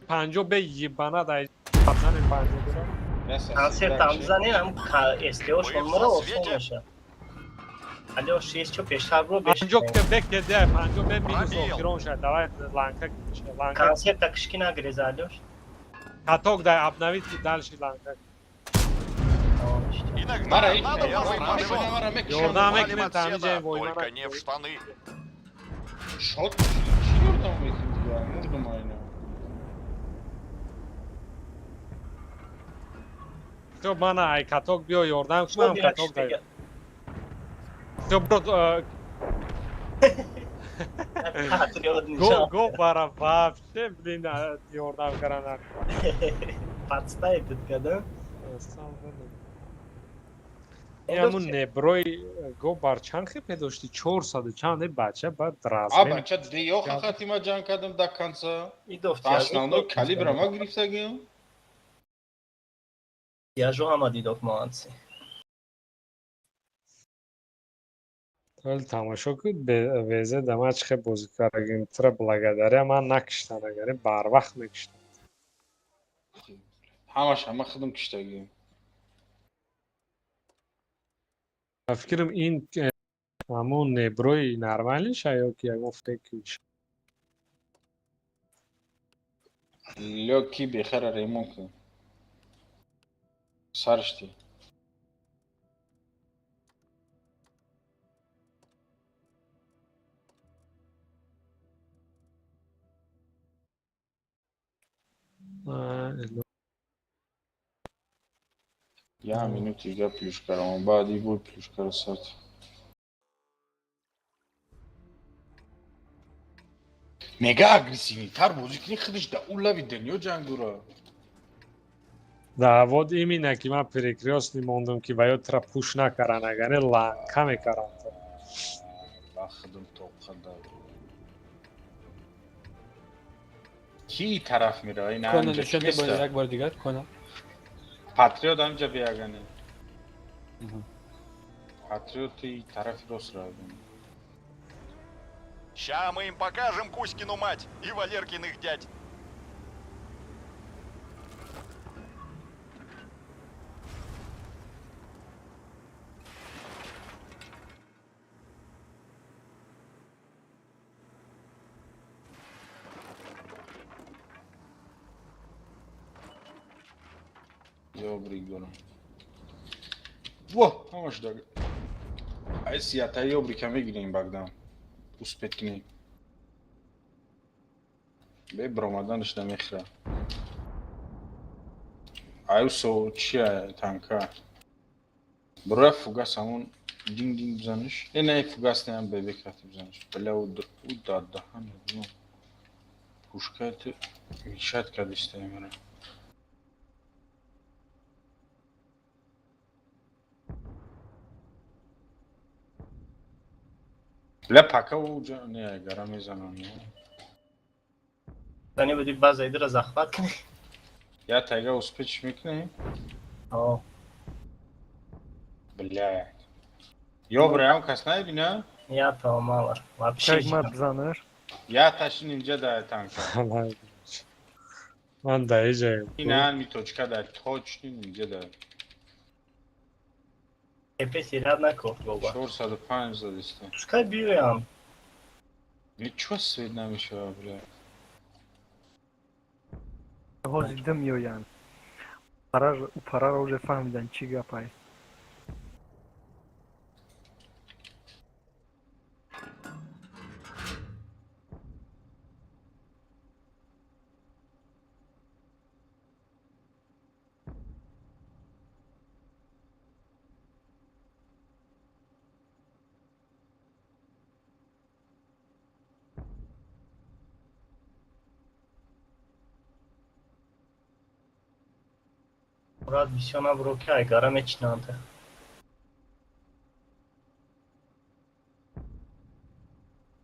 Панҷо бе ебана дай занем панҷо бера. Концепт ам занем, ам СТО Вы шон в мура осон соцвете? меша. Алёш, есть чо пештар бро беш. Панҷо ке бе кеде, панҷо бе минус Пробил. охирон шад. Давай ланка ланка. Концепта кишки нагреза, Алёш. Каток дай обновить и дальше ланка. Иногда Мара, ич, надо я мазать машина, ножом. мара мекшам. Ёрдам Валим мекунем та от ҳамин ҷои седа, война. только не в штаны. Шот чи ёрдам мекунӣ дигар? Мурдум айна. Всё, мана ай каток биё ёрдам кунам, каток дай. Всё, бро, Патриот го нишон. го бара вообще, блин, ёрдам карана. Подставит када. Ҳамун неброи го бар чанд хепе дошти? 400 чанд е бача баъд А размен. бача де ёха хати ма ҷанг кардам до конца. Идофти. Основной калибра ма гирифтагиам. Яжо ҳама дидофт молодцы. Вале тамошо кун, везе да ман чӣ хел бозӣ кардагим. Тура благодаря ман накиштан, агар барвақт мекиштам. Ҳамаш ҳама худам киштагиам. Ба фикрам ин ҳамун неброи нормалиша ё ки ягон фейкиш. Лё ки бехара ремонт кун. Саршти. Я минути дига плюшкара, баъди бой плюшкара сарт. Мега агрессивнитар бозӣ кунӣ, худаш да ӯ лави дунё ҷанг дора. Да, вот именно ки ман перекрёстный мондум ки ва ё тура пуш накаран, агар не ланка мекаран. Ба худам тоқа да. Ки тараф мера? Ин Кона ҳамҷа нишон киста? де як бор дигар, кона. Патриот ҳамҷа биягане. Патриоти тарафи рост равем. Ща мы им покажем Кузькину мать и Валеркиных дядь. Ёбрик дорам. Во, ҳамаш даг. Ай сията ёбрика мегирем багдам. Успеть кунем. Бе бромаданаш намехӯра. Аюсо чия танка? Броя фугас ҳамон динг динг бизаниш. Э не, фугас не, ҳам бебек рафти бизаниш. Бля, ӯ дадаҳан. Пушка ту мешат кардиста мара. Бля, пака ӯ не, гара мезанам. Зани буди база идра захват кунӣ. Я тайга успеть мекунем? О. Блядь. Ёбра, ям кас наебина? Я то мало. Вообще. Как мат бзанаш? Я ташин инҷа да танка. Ман да иҷа. Ина ми точка да точно инҷа да. Тепе ряд наков боба. 405 задиста. Пускай биёям. Ничего свет намешава, бля. Ҳозир дим меоянд. Параро уже фаҳмидан чӣ гапай. Мурад бисёр набуро ки айгара мечинанд.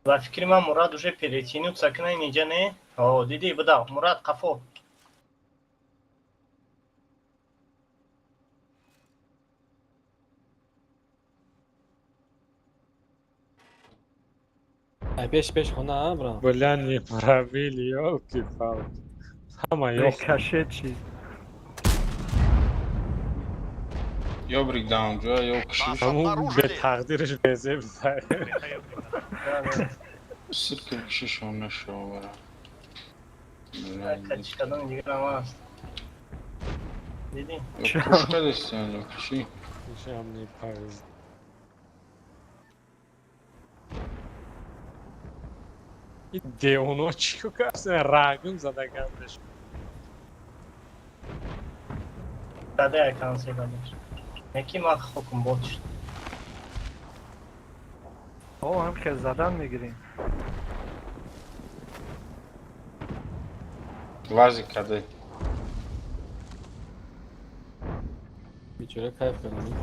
Ба фикри ман Мурад уже перетянуться кна инҷа не? О, диди буда. Мурад қафо. Ай пеш пеш хона, бра. Бля, не пробили, ёлки-палки. Ҳама ёх. Рикошет чиз. Ёбрик да онҷо, ё кушиш. Нас Ҳамун обнаружили. бетақдириш безеб зад. Сирки кушиш он нашава. Качкадан дигарам аст. Диди? Ё пушка дестиан, ё куши. Ишам не повез. И девоно чӣ кардсан? Рагм задаган беш. Дада якан сегадаш. Неки ман хокум бот шуд. О, ҳам хел задан мегирем. Лази каде. Бечора кайф кардам.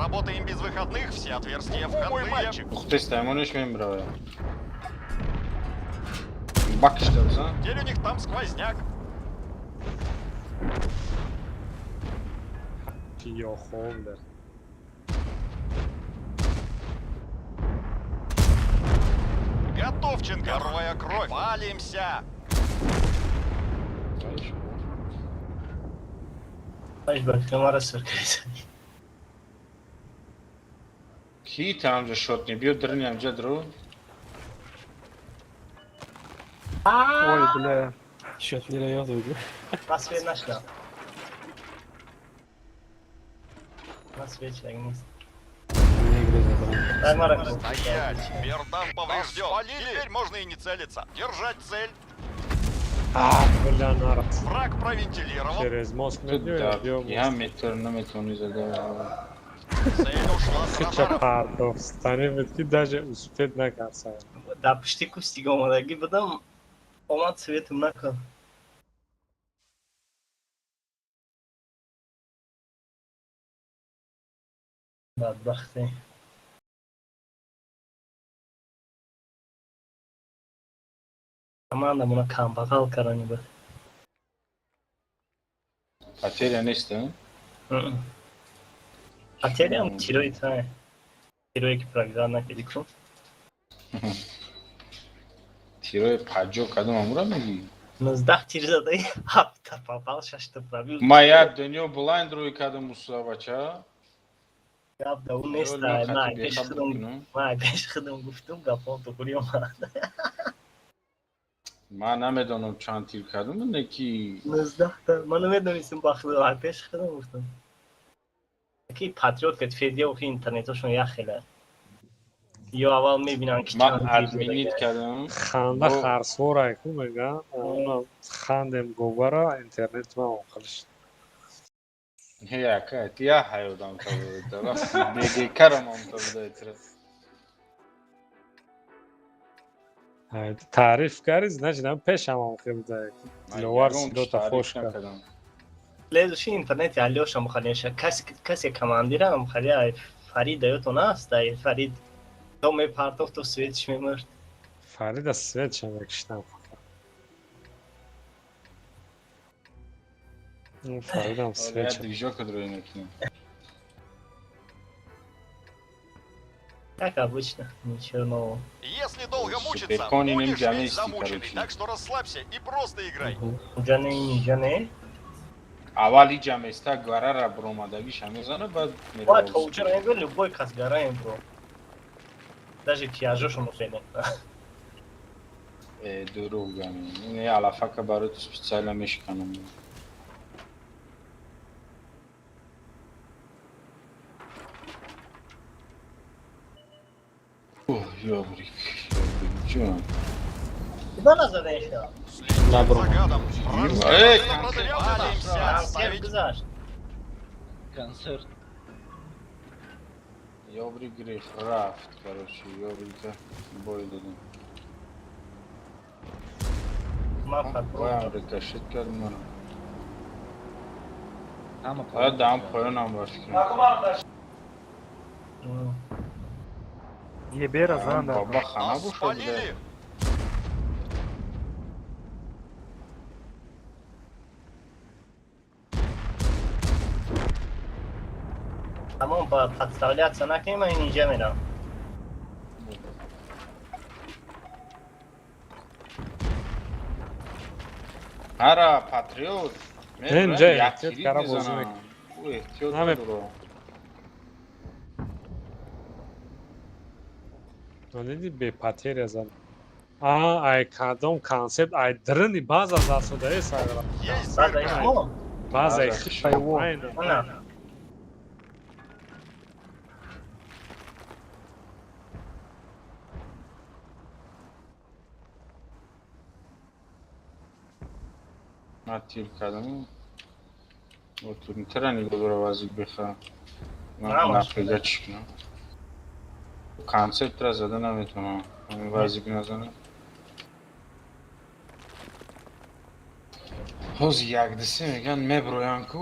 Работаем без выходных, все отверстия входные. Мой мальчик. Ухтеста, амонеш мембрава. Бакиш да бзан. Теперь у них там сквозняк. Ё хом да. Готовченко. Первая кровь. Палимся. Аш ба фикри мара сюрприз. Ки там же шот не бьет, дрни амҷа дро. Ой, бля. Шот не раёд бугу. Ман свет нашудам. Ман свет шудаг нест. Мегреза, бра. Дай мара ку. Стоять. Бердан поврежден. Теперь можно и не целиться. Держать цель. А, бля, нарас. Враг провентилировал. Через мозг Да, медиа, ё я метр наметони зада. Цель ушла с Хича радара. пардохтани буд ки даже успеть накард. Дар пушти кустига омадагӣ будам. Омад светам накард. Бадбахтӣ. Командамона камбағал карани буд. Потеря нест, а? Потерям тирои тай. Тирое ки программа накарди кун. Тирои паҷо кадом амура мегӣ? 19 тир задаи, ҳафта попал, шашта пробил. Ма як дунё блайнд рӯй кардам уса бача. Гап да ӯ нест, ман пеш худам, ман пеш худам гуфтум, гапом туғри омад. Ман намедонам чанд тир кардам, не ки 19 та, ман намедонистам ба худам, ман пеш худам гуфтам. Ки патриот ки федия охи интернетошон як хела. Ё аввал мебинанд ки ман чанд тир админит задагиам. кардам. Ханда Бо- харсворай ку мега. Она хандем говара интернет ма оқил шуд. Яка, ти я ҳаёдам та буда. Бегекарам ам та буда итра. Ай, таъриф карди, значит, ам пешам оқил буда. Диловар сидота фош кард. Лезуши интернети Алёша мухалиша. Касе командирам хали ай Фарид даётон аст, ай Фарид то мепартофт, то светиш мемурд. Фарида светша мекишдам. Фаридам Я светша. движок рӯй мекунам. Как обычно, ничего нового. Если долго мучиться, Суперкони будешь нинджа весь мисти, замученный. короче. Так что расслабься и просто играй. Уҷа не, инҷа не. Аввал иҷа места гарара буромадагиша мезана, баъд Бояд то уҷа ро любой кас гараем бро. Даже тиажошон уфедем. Э, дурӯғ гами. Ин алафака барои ту специально мешиканам. Оҳ, ёбрик, ёбрик, ҷон. Куда назадаем шо? Следим Добро. за гадом. Вражеская Эй, машина концерт. продырявлена. Концерт Отставить. гузашт. Концерт. Ёбрик гриф рафт, короче, ёбрика бой додем. Ман Боям патрон. рикошет кард маро. Ҳама Ҳа, даам поёнам ба фикрам. Ебера зан дар. Баба хана Нас бошад, бля. спалили. Тамом, ба подставляться накунем, ман инҷа мерам. Ҳара патриот. Инҷа як эҳтиёт килид кара бозӣ мезанам. мекунад. Ӯ эҳтиёт кардро. Диди, бепатерия зад. А, ай кадом концепт, ай дрни база засодаe сагра. Есть База дырка. ишмо? База База. хиш. Айна. Ана. Ман тир кардам. Бо турнитера нигоҳ дора вазик бихӯрам. Ман Намаш. напрега чӣ кунам? Концептра зада наметавонам. Ҳамин вазик назанам. Ҳозир якдисе меган меброян ку.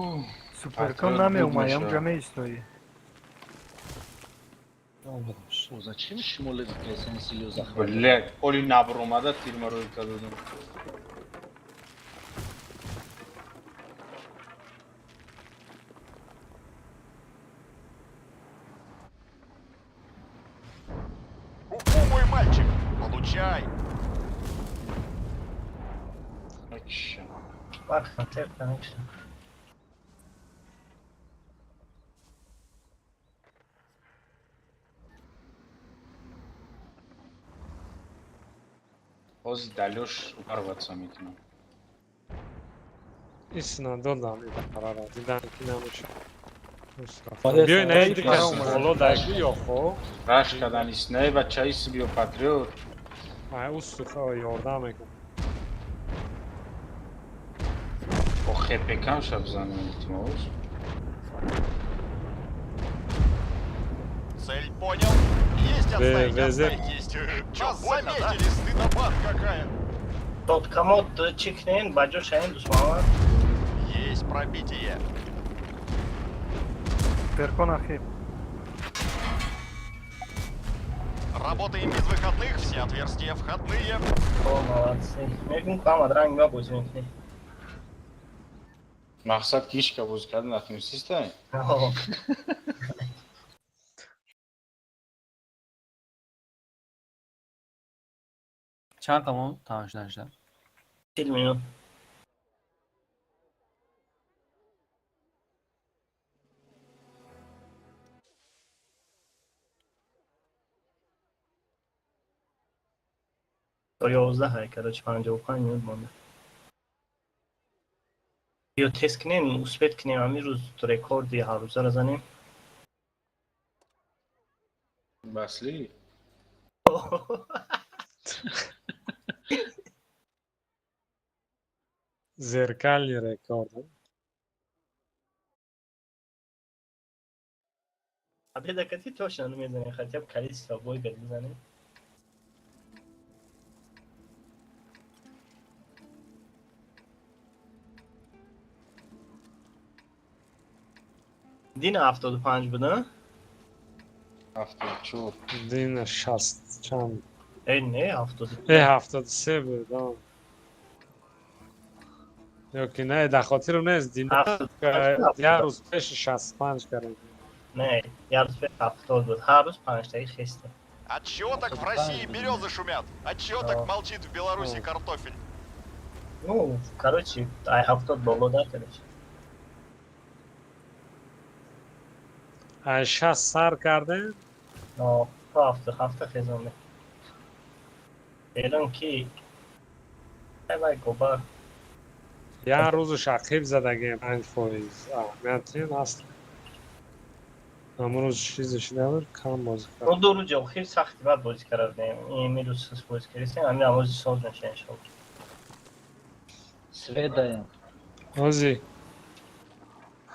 Суперкон Патриот буд намеомай, мешавад. ҳамҷа меистоӣ. Омадаш. О, зачем шумо лезете силю захват? Блядь, оли набромада тирма рӯй кардодам. Ку-ку, мой мальчик. Получай. Акша. Ман концерт намешам. Ҳозир далёш парватса мекунам. Исна додам ин парара. Дидан ки намеша. Баъд Биёй на ай ди кас боло даги ё хо. Раш кардан иснае бача ис биё патриот. Ай усту хо ёрдам мекун. Бо хепекам шаб занам илтимос. Цель понял. Есть отставить, ВЗ. отставить есть. Чё, больно, да? Заметили, стыдоба какая. Тоткамот чӣ кунем? Ба ҷо шавем, дусман. Есть пробитие. Суперкон ахи. Работаем без выходных, все отверстия входные. О, молодцы. Мегум ку ҳамад ранг ма бозӣ мекунем. Мақсад ки ҳеч ка бозӣ карда натунистистай? О, Чанд тамом тамом шудан шуда? 40 минут. То 11, короче, 55 минут монда. Ё тест кунем, успеть кунем, ҳамин рӯз рекорди ҳаррӯзаро занем. Басли? Зеркальный рекорд. Победа кати точно намезанем, хотя бы количество бойга бизанем. Дина 75 буд, а? 74. Дина 60 чанд. Э, не, 70. Э, 73 буд. А. Ё ки не, дар хотирам нест. Дина 75 як рӯз пеш 65 кардем. Не, як рӯз пеш 70 буд. Ҳар рӯз панҷтаи хеста. Отчего так в России березы шумят? Отчего так молчит в Беларуси картофель? Ну, короче, ай 70 боло да, короче. Ай 60 сар кардем. Но, то 77 хезонде. Эрон ки ай вай гоба. Як рӯзаш ақиб задагем 5%. Аҳамият аст. Ҳамон рӯз чизе шида буд, кам бозӣ Ну, кард. 2 рӯзи охир сахти бад бозӣ кардем. Имрӯз сус бозӣ кардем, ҳамин ҳамози соз меша иншоалло. Свет даем. Ҳози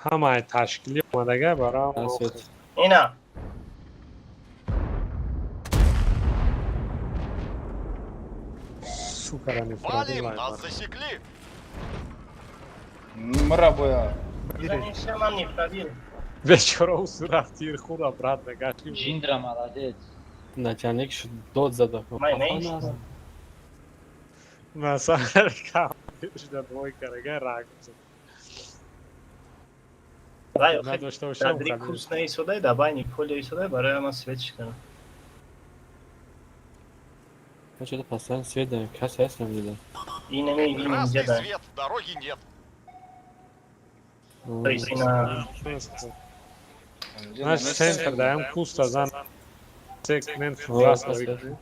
ҳамаи ташкилӣ омадага барои Свет. Ина, сукара Валим, нас засекли. Мра боя. Занеша ман не пробил. Бечора усу рафт тир хӯрд, обратно гашт. Ҷиндра молодец. Начальник шуд дод зада. Май нест. Масалан, кам шуда бой карага раг зад. Вай, охир Надошта бошам. Дадри курс наисодай, да байни поле исодай, барои ман свет шикана. Ман что-то постоянно свет даем. Касе ҳаст намедидам. Инами ин Красный инҷа да. свет, дороги нет. Ина Наш центр даем куста зан. Сегмент О, красный.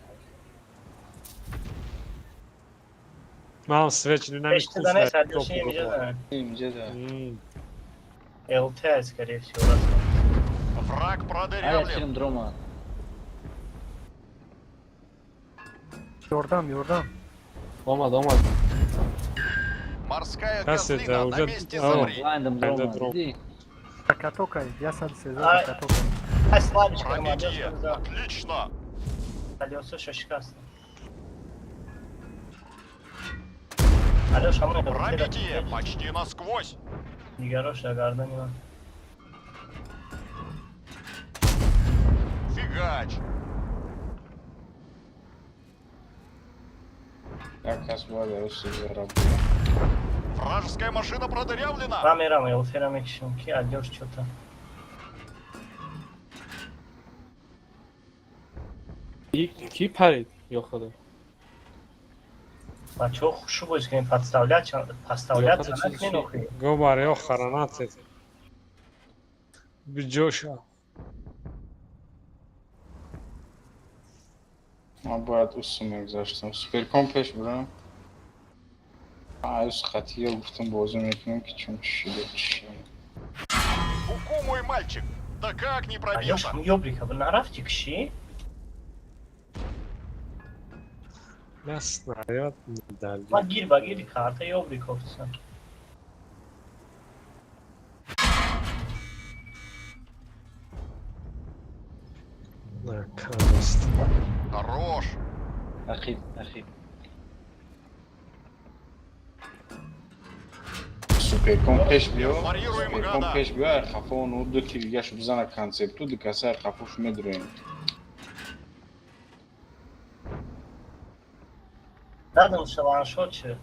Мам свеч не нами Пешта да нест, Алёша инҷа да. Инҷа да. ЛТ, скорее всего, раз. Враг Ая продырявлен. тирм дрома. Ёрдам, ёрдам. Омад, омад. Морская Кассе, козлина да, на уже- месте О. замри. Блайндом Айда дрома. дром. Диди? Катокай, 113 Ай. катокай. Ай, слабичка, Пробитие. Алёша за. Отлично. Алёша шикаст. Алёша, мы Пробитие почти насквозь. Дигарош да гардани ман. Фигач. Як кас бояд арӯси зара. Вражеская машина продырявлена. Ман мерам, ЛТ-ра мекишам, ки Алёш чё-то. Ки парид? Ё худо. Бачаҳо хушу бозӣ кунем, подставлять, подставлять Ё, накунем охи. Гобар ё харанат. Биҷоша. Ман бояд усу мегузаштам. Суперком пеш бурам. Аюс хатия гуфтам бозӣ мекунем ки чун чӣ шуда чӣ шуда. Ку-ку, мой мальчик. Да как не Алёш, пробился? ёбрика, нарафти киши? Я снаряд не дали. Ман гир ба гири карта ёбрика офтисан. Накамест. Хорош. Ақиб, ақиб. Суперком пеш биё. Варьируем, Суперком гада. пеш биё, ай хафо он ду тиргаш бизана концепту, ду каса ай хафош медроем. Дадам шаваншот чи?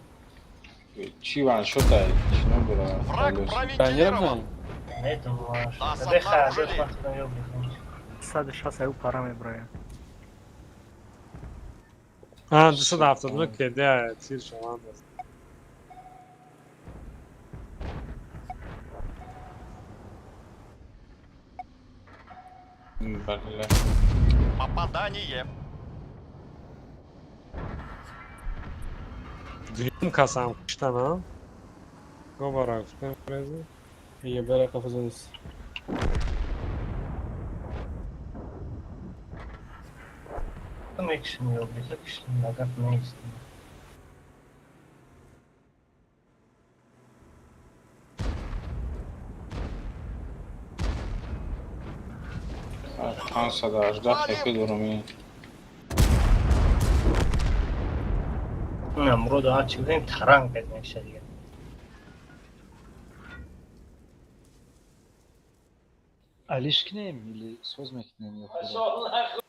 Чӣ ваншотай? Чӣ ном дора? Враг Алёс? Банера провентилирован. бизан. Недум ваншот. Нас Беха, обнаружили. Алёш, ман худам ёбрика. 160 аю пара меброяд. А, 279 кеде тир шаванд. Бале. Попадание. Дуюм касам куштан, а? Гобара гуфтем резу. Ё бера қафазонис. Мекишим ёбрика, киштим, нагап нест. А, 518 хепи дорам ин. Ина мурод ҳар чи гуфтем таранг кад меша дига. Алиш кинем или соз мекунем ё худо?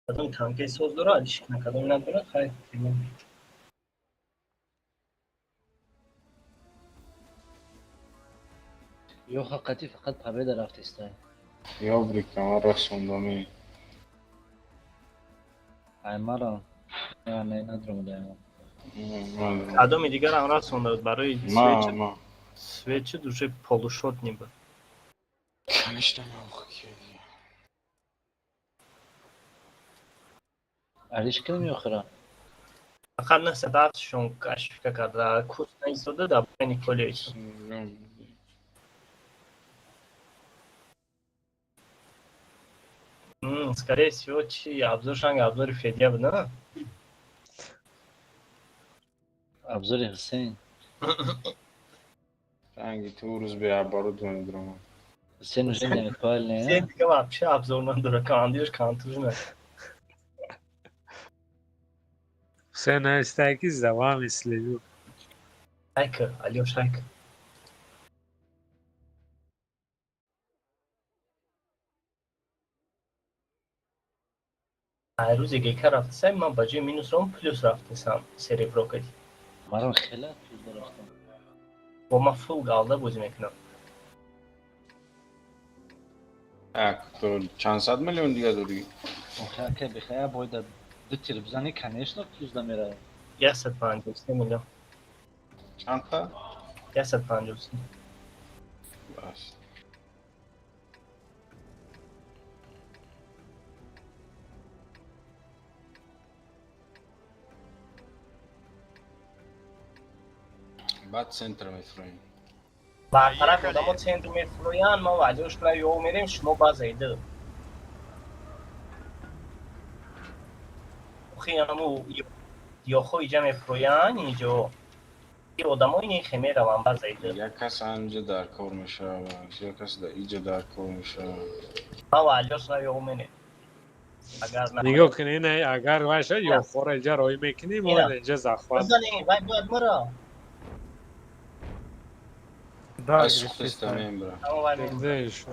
Кадом танкаи соз дора, алиш кина, кадом надора, хай. Ё ҳаққати фақат победа рафтестай. Ёбрика, ман расондаме. Ай мара. Не, не, надромадаем. Кадоми дигарам расонда буд барои Ма, свечи. ма. Свечи уже полушот не буд. Конечно, ма. Алиш кунем ё хира? Фақат 907-шон кашфка карда, курс наистода да байни коля истод. Скорее всего, чи обзор шанг обзори Федя буд, на? Абзори Ҳусейн. Ранги ту рӯз беоборудование дрома. Ҳусейн уже не актуальный, Сен дига вообще обзор надора, командирш контужна. Все наистаки за вами следю. Шайка, алё шайка. Ай рӯзе гека рафтесам, ман ба ҷои минус ром плюс рафтесам серебро кади. Марам хела плюс рафтам. Бо ман фул галда бозӣ мекунам. Так, то чанд сад миллион дига дорӣ? Охе, ака бихая бойда ду тир бизани, конечно, плюс да меравад. 153 миллион. Чанд та? 153. Бас. Баъд центр мефурӯем. Бартараф Поехали. одамо центр мефурӯянд, ма ваъдиош ла ё мерем, шумо базаида. Охи ҳаму ёхо иҷа мефурӯянд, инҷо. И одамо ини хе мераванд базаида. Як кас анҷа дар кор мешавад, як кас дар иҷа дар кор мешавад. Ма ваъдиош ла ё мерем. Агар на. Нигоҳ кунӣ, не, агар вайша ёхора инҷа роӣ мекунӣ, мо Ина. инҷа захват. Бизанем, вай бояд мара. Да, Ай сухтеста мембра. Ама вай мемра. Знаешь,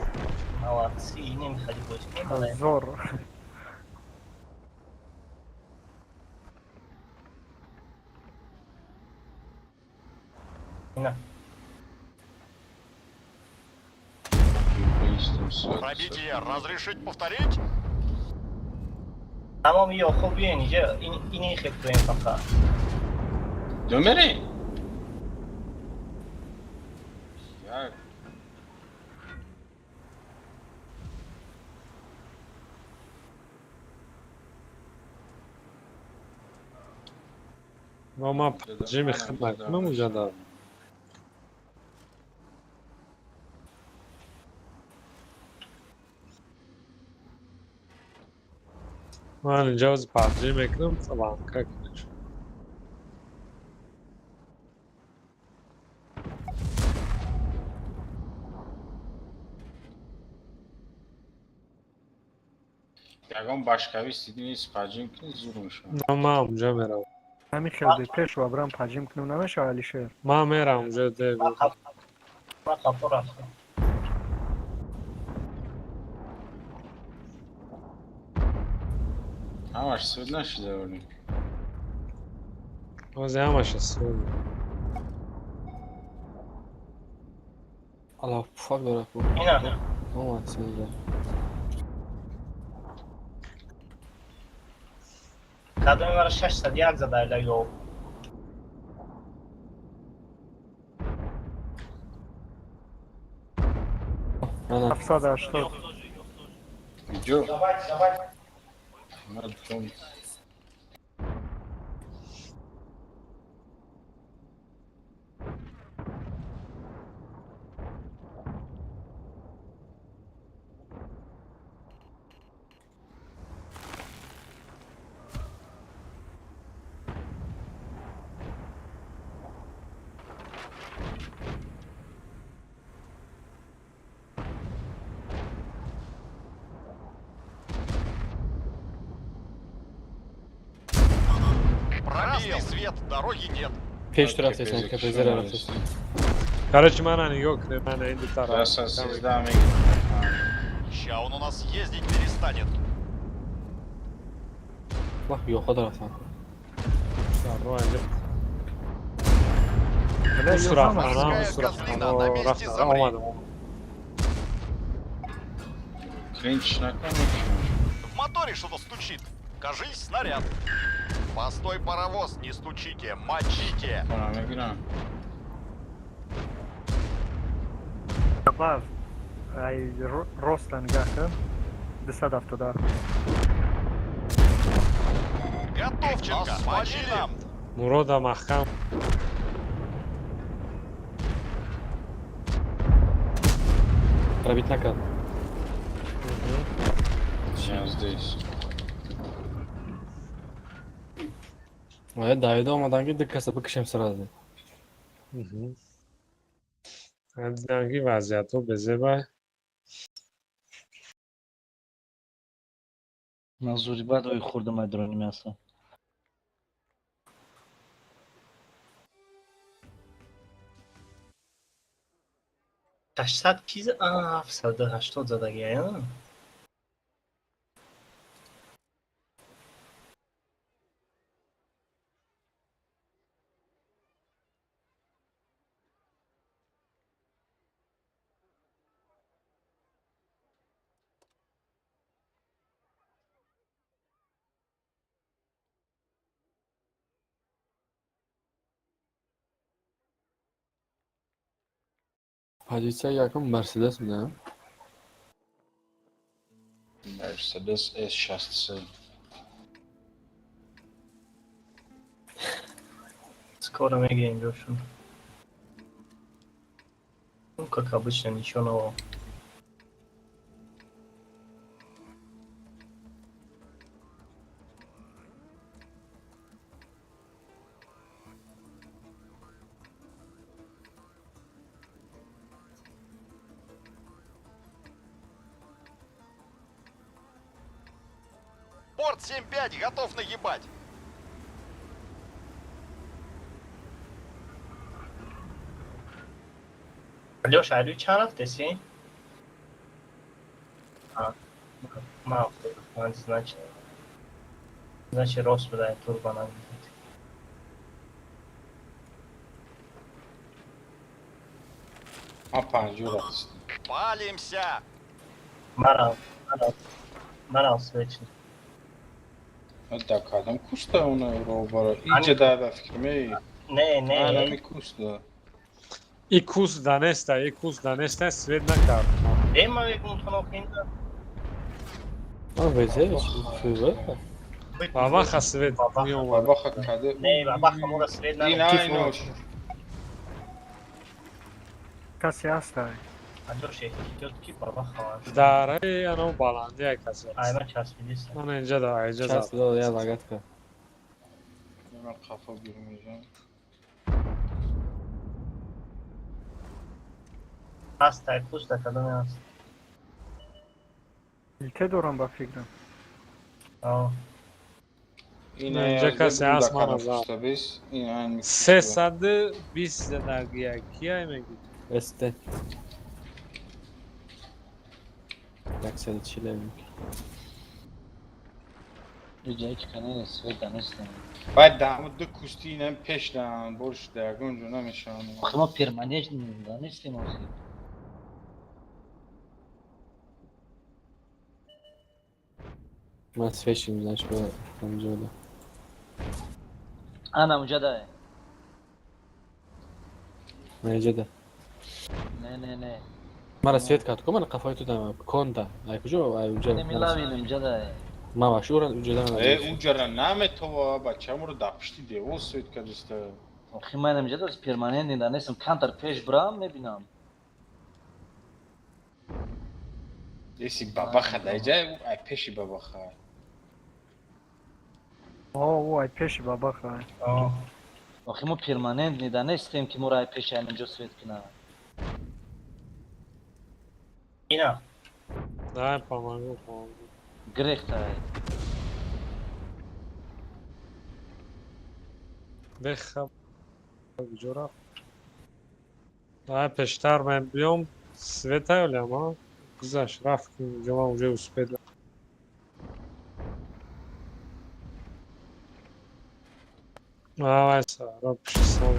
Молодцы, инем хали бозӣ кунем. Зор. Ина. Пробитие разрешить повторить? Тамом ёхо биён иҷа, ини хе фурӯем фақат. Ду мерем? Як. ма ма ҷими хидмат кунам уҷа да. Ман инҷа ози паҷи мекунам, ламка кунеш. Ягон башкавист диди нест, паҷим кунӣ зур мешавад. На ма унҷа меравам. Ҳамин хел де пеш ва брам паҷим кунам намешавад, Алишер? Ма меравам унҷа де. Ман қафо рафтам. Ҳамаш суд нашуда вале. Ози ҳамаша суд. Аллоҳ пуфак дорад ку. Ина. Омад сенда. Кадоми мара 601 зада ла ё. Ана. 780. Иҷо. Ма дом. Красный свет, дороги нет. Пеш рафтесан, КПЗ рафтесан. Короче, мана нигоҳ кунед, мана ин дутара. Даса сездаҳ мегирам. Ща он у нас ездить перестанет. Вах, ёхо рафтан. Ро инҷа. Бля, Усрафтан, Морская усрафтан. козлина, на месте Рафтан, замри. омадам. Клинч накун, мекушам. В моторе что-то стучит. Кажись, снаряд. Постой, паровоз, не стучите, мочите. Хона мегирам. Баз. Ай роста нигоҳ кун. 277. Готовченко, помоги нам. Мурода маҳкам. Пробить накат. Я здесь. Ай, давида омадан ки ду каса бикушем сразу. Дидам ки вазъиятҳо безебай. Ман зури баъд ой хӯрдам, ай дрони мяса. 800 ки 780 задаги, а? Позиция якум Мерседес буда. Мерседес S63. Скоро мегирем ҷошон. Ну, как обычно, ничего нового. Борт 7-5 готов нагибать. Лёша, ай рӯи чанд рафтеси? Ма 75, значит, рост буда, турбо нагиред. Ма 50 рафтистам. Палимся. Марав, марав, марав свечи. Да кадам куста она робара. Иҷа да ба фикр ме. Не, не. Ана ми куста. И кус да неста, и кус да неста, свет накард. Э, ма мегум тонохинда. А везе, фюзе. Бабаха свет меомад. Бабаха каде? Не, бабаха мора свет Ина на. инош. Касе ҳастай. Алёша, эҳтиёт ки бабаха ман. Дараи ано баландия касе. Ай, ма часпидиста. Мана инҷа да, инҷа зад. Час дод, я лагатка. Ман қафо гирм инҷа. Ҳастай, куста кадоме ҳаст? Илте дорам ба фикрам. А. Ина Инҷа касе ҳаст, мана зад. Куста бис. Ин ан ми куста. 320 задагия. Кияй мегӣ? СТ. 140. Иҷа ҳеҷ канале свет да нестем. Баъд даму ду кусти инам пеш дан борш да ягон ҷо намешаванд. Охи мо перманент да нестем охи. Ман свечи, значит, ба ҳамҷо да. Ана унҷа да. Ман инҷа да. Не, не, не. Мара свет кард ку, мана қафои ту дама. Конда. Ай куҷо? Ай унҷа. Не милавин унҷа да. Ма ваш ура унҷа да. Э, уҷара наметова, бачамуро дар пишти девол свет кардиста. Охи ман инҷа да перманент да нестем. Кантар пеш брам мебинам. Еси бабаха да иҷа, ай пеши бабаха. О, ӯ ай пеши бабаха. А. Охи мо перманент да нестем ки моро ай пеши ҳаминҷо свет кунад. Ина. Да, помогу, помогу. Грехтай. Беха куҷо рафт? Да, пештар ман биём, света олям, а? Гузашт, рафт, ки инҷо ман уже успел. Давай, Сара, пиши сам.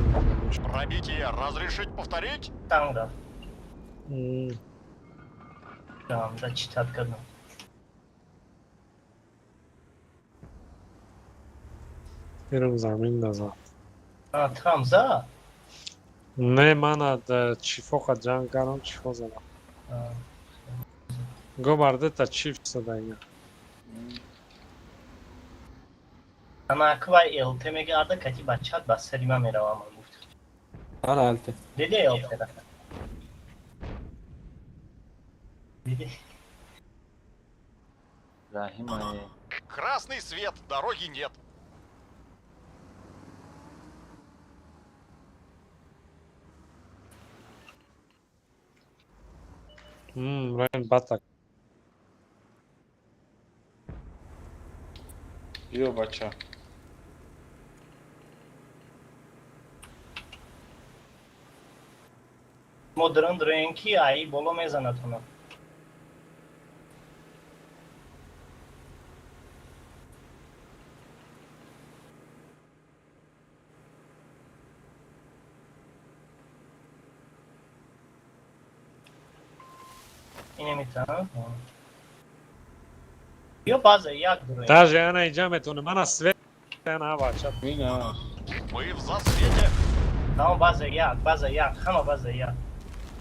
Пробитие. Разрешить повторить? Танг рафт. М, Да, читат кардам. Ирам замин назад. А, там за? Не, мана чифоқа ҷанг кардам, чифо задам. Го бардета чиф задаига. Ана аквай ЛТ мегарда, кати бачат ба сари ман меравам, ман гуфт. Ана ЛТ. Диди ЛТ ра. Диди. Раҳимае. Красный свет, дороги нет. Райан батак. Биё, бача. Мо дрон дроен ки ай боло мезанад она. Инемита. Биё база як дроен. Даже ана иҷа метоне, мана свет ана бача. Мина. Мы в засвете. Тамом база як, база як, ҳама база як.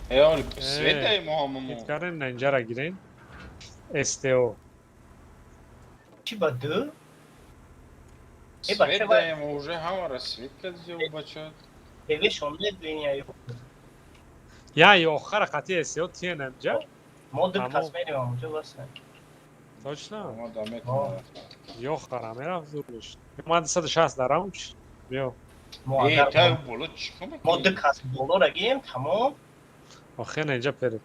Э, оли света мо ҳамамо. Ҳит на инҷара гирен. СТО. Чӣ ба ду? Э, бача, Свет вай- даем, уже ҳамара свет кардиё, бача. Эвешон линия. Я охара қати СТО тиенам ҷа? Мо ду Тамом. кас мерем онҷо басе. Точно? Мо да метавонам. Ёхара мерафт зурлиш. Ман 260 дарам. Биё. Мо Э, агар та боло чӣ кор мо ду мекунӣ? кас боло гием, тамом. Охе на инҷа перед.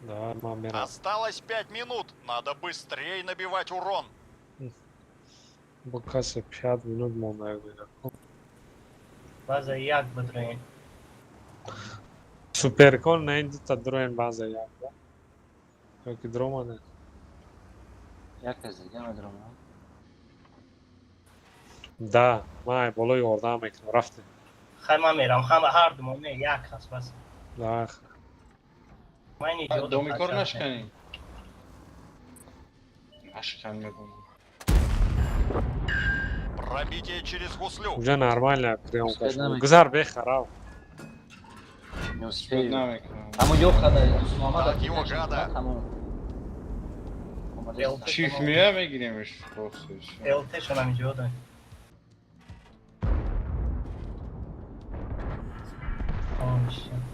Да, ман мерам. Осталось 5 минут. Надо быстрее набивать урон. Бо касе 5 минут монда гӯяд. База як бидроем. Суперкон на ин дута дроен база як. Да? Ёки дромане. Як кас дига медромам. Да, ман ай боло ёрдам мекунам. Рафтем. Хай ман мерам, ҳама ҳар думо не, як кас бас. Да. Ман иҷо Домикор нашканӣ. Нашкан мегӯм. Пробитие через гуслю. Уже нормально приём Успеть кашид. намекунам. Гузар бехарав. Не Свет успею. намекунам. Ҳамо ёхада Дусмуҳаммад Так его, гада. Тамом. Омадеста. Чиф мея мегиремш просто. всё. ЛТ шонам иҷо дай.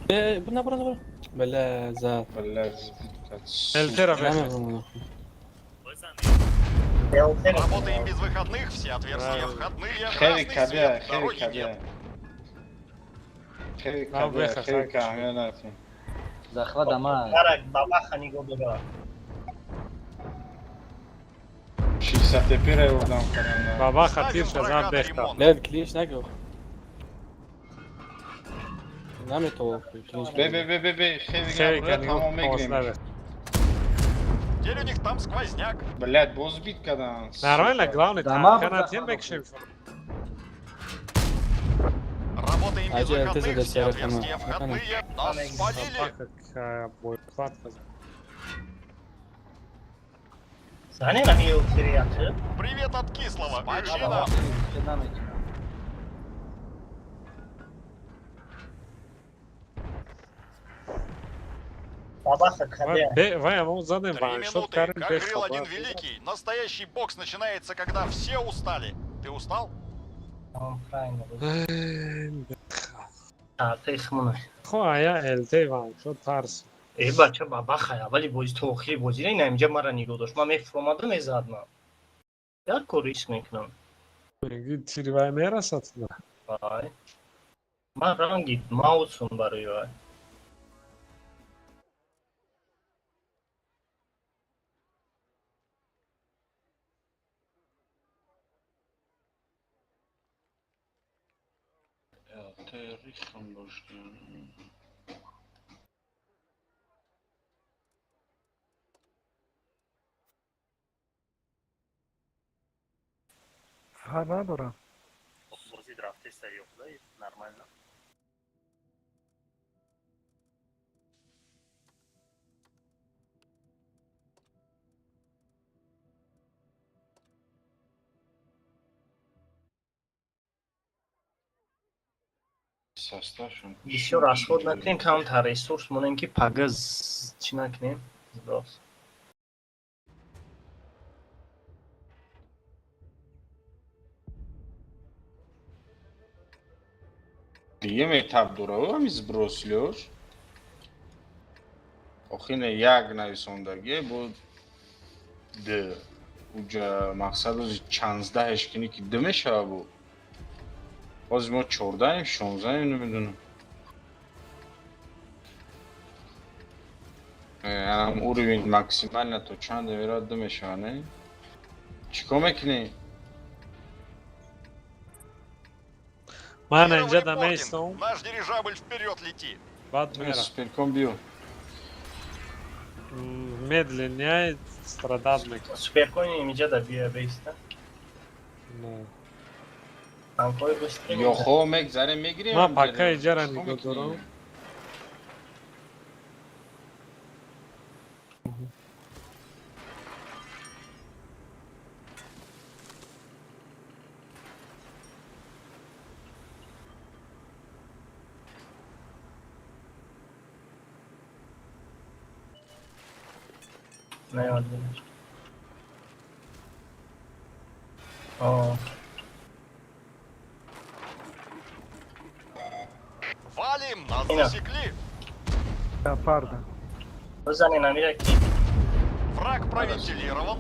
Э, буна бура бура. Бля, зад. Бля, сбит кад, ЛТ-ра сука. беха. Намегум. ЛТ Работаем без выходных, все отверстия Правильно. входные. Хеле Красный кабя, свет, хеле дороги кабя. нет. Хеле На, кабя, беха, хеле хай. кабя натем. Захват ама. Карак бабаха нигоҳ дора. 600 тепера ёрдам кардам. Баба Ставим хатир врага шазан на бехта. ремонт. Лед клиш нагӯ. Наметавон клиш. Бе бе бе бе бе, хеле Хеле гап, кани тамом мегирем. Теперь у них там сквозняк. Блядь, боз бит кадан. Нормально, сука. главное, Дома танка буда натен хано. мекшем. Работаем без Аджи, ЛТ выходных, задать все серых, отверстия ана. входные. Нас спалили. Собака боехватка. Зане нами ЛТ риятı. Привет от кислого. Почина. Успеть намекунам. Бабаха каде. Вай, мо задем Три ваншот минуты. карем Как говорил один бехта. великий, настоящий бокс начинается, когда все устали. Ты устал? Тамом правильно. Тарта ихмуна. Хо, ая ЛТ ваншот тарс. Э бача бабаха аввали бози то охири бози не инҷа мара нигоҳ дошт. Ман мефуромадам мезад ман. Як кор риск мекунам. Тири вай мерасад. Вай. Ман ранги маусум барои вай. ЛТ рихам бошкан. Фар надорам. Бози рафтеста ёхда нормально. Составшон. Бисёр расход накунем, камтар ресурс монем, ки пага чӣ накунем, сброс. Дига этап дора, ами сброс, Лёш. Охине як нависондагие бо д. Уҷа мақсад ози чанздаҳеш кини ки д мешава бу. Ҳозир мо чордаҳем, шонздаҳем, намедонам. Ам уровень максимально то чанд меравад, д мешава, не? Чӣ кор мекунӣ? Ман Первый инҷа да репортинг. меистом, Наш дирижабль вперед лети. баъд мерам. Суперком биё. Медленняй страдат мекунам. Суперкоин инҷа да бия беиста. Не. Танкҳои быстрый. Ё хо мегзарем, мегирем. Ман пока иҷара Чӣ кор нигоҳ мекунӣ? дорам. Наёд бинаш. О, Валим, нас Ина. засекли. Леопарда. бизанен амира ки. Враг провентилирован.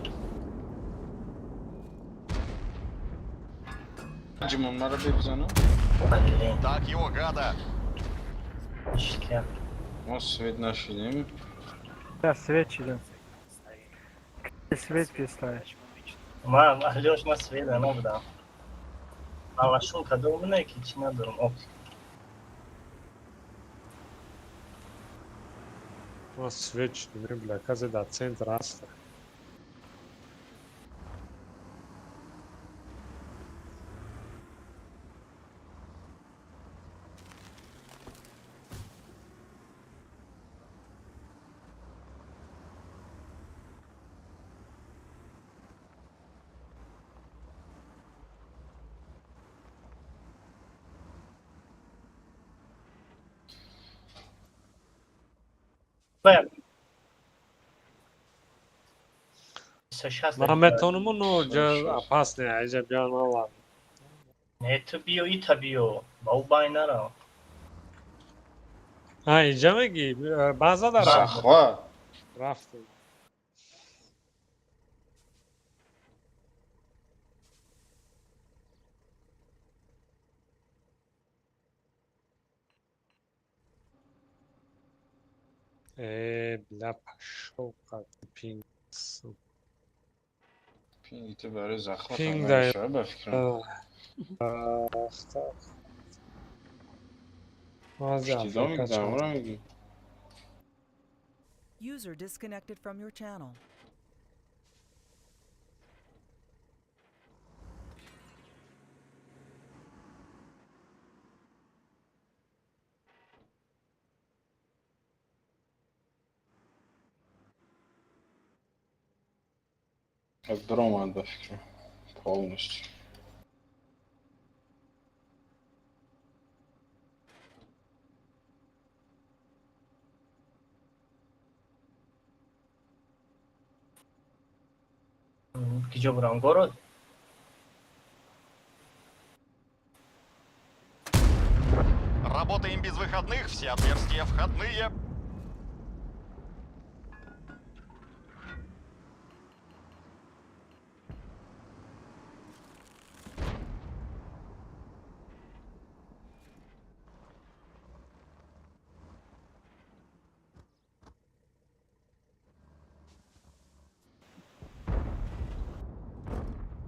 Ҷимон маро бибзану. Блин, Так его, гада. ништяк. Мо свет нашидем. Да, свет чидам. Свет пистае. Ман Алёш, ман сведа набудам. Алашун кадом не ки чӣ надорам оптика. Ма свеч не, бля, казе да центр аста. Бая. 60. Ман метонуму, но ҷа опасне, аҷа биён ман. Не, ту биё, ита биё. Ба ӯ бай нарав. А, инҷа мегӣ? Баъза да рафт. Захва. Рафтем. Э, бля, пошёл как пинг. Пинги ту барои захва Пинг там да. намешава, ба фикрам. Штидо мегзарам, ро мегӣ. User disconnected from your channel. Биромад, ба фикрам. Полностью. Киҷо бурам город? Работаем без выходных, все отверстия входные.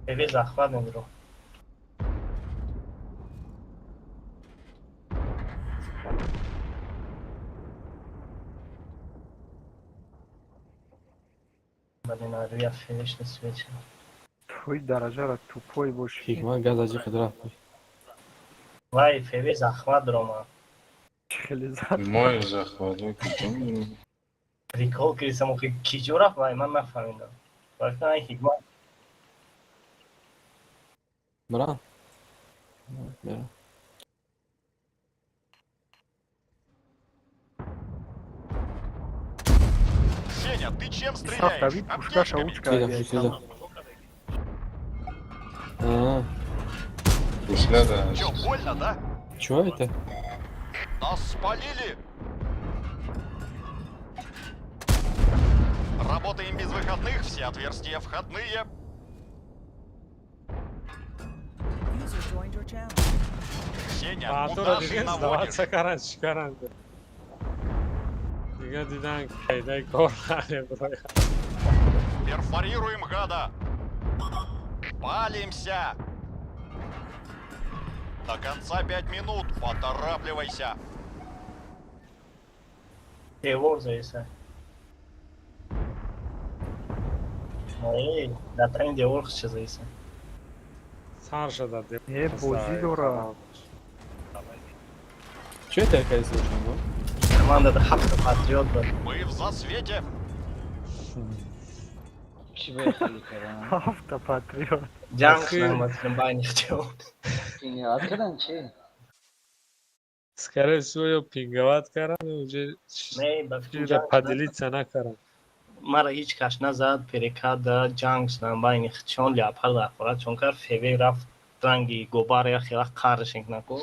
Беби захват медиро. Блин, ария фелишна свеча. Твой дараҷара тупой бошӣ. Ҳикмат газ аҷи қидрафт. Вай, феби захват рома. Чӣ хеле зад. Мой захват, куҷо мегирем? Прикол кирисам, охи киҷо рафт вай, ман нафаҳмидам. Вақта ай ҳикмат. Миран? Мерам. Сеня, ты чем стреляешь? Сафтави пушкаша Аптечками? учка. Дида, дида. А, Гуслада. Чё, больно, да? чё это? Нас спалили! Работаем без выходных, все отверстия входные. User joined your channel. Сеня, Баатура куда ты дига наводишь? сдаваться каран чикаран. Дига дидан кайдай кор намеброя. Перфорируем, гада! Палимся! До конца 5 минут, поторапливайся! Девор заиса. Эй, дар тани девор чӣ заиса. Сар шуда. Э, бозӣ дора. Чё это я слышал, ну? Команда да ҳафта патриот буд. Мы в засвете! Чӣ бояд хеле кардан? Ҳафта патриот. Ҷанг Охир. шудам байни хчо. Пинговать кардан чӣ? Скорее всего, ё пинговать каран, уже Не, ба фикр чиза ҷанг шудам. поделиться накаран. Мара ҳеҷ каш назад, перекада ҷанг шудам байни хчон ляпар дахорат чон кар феве рафт ранги гобар я хела қаршинг наку.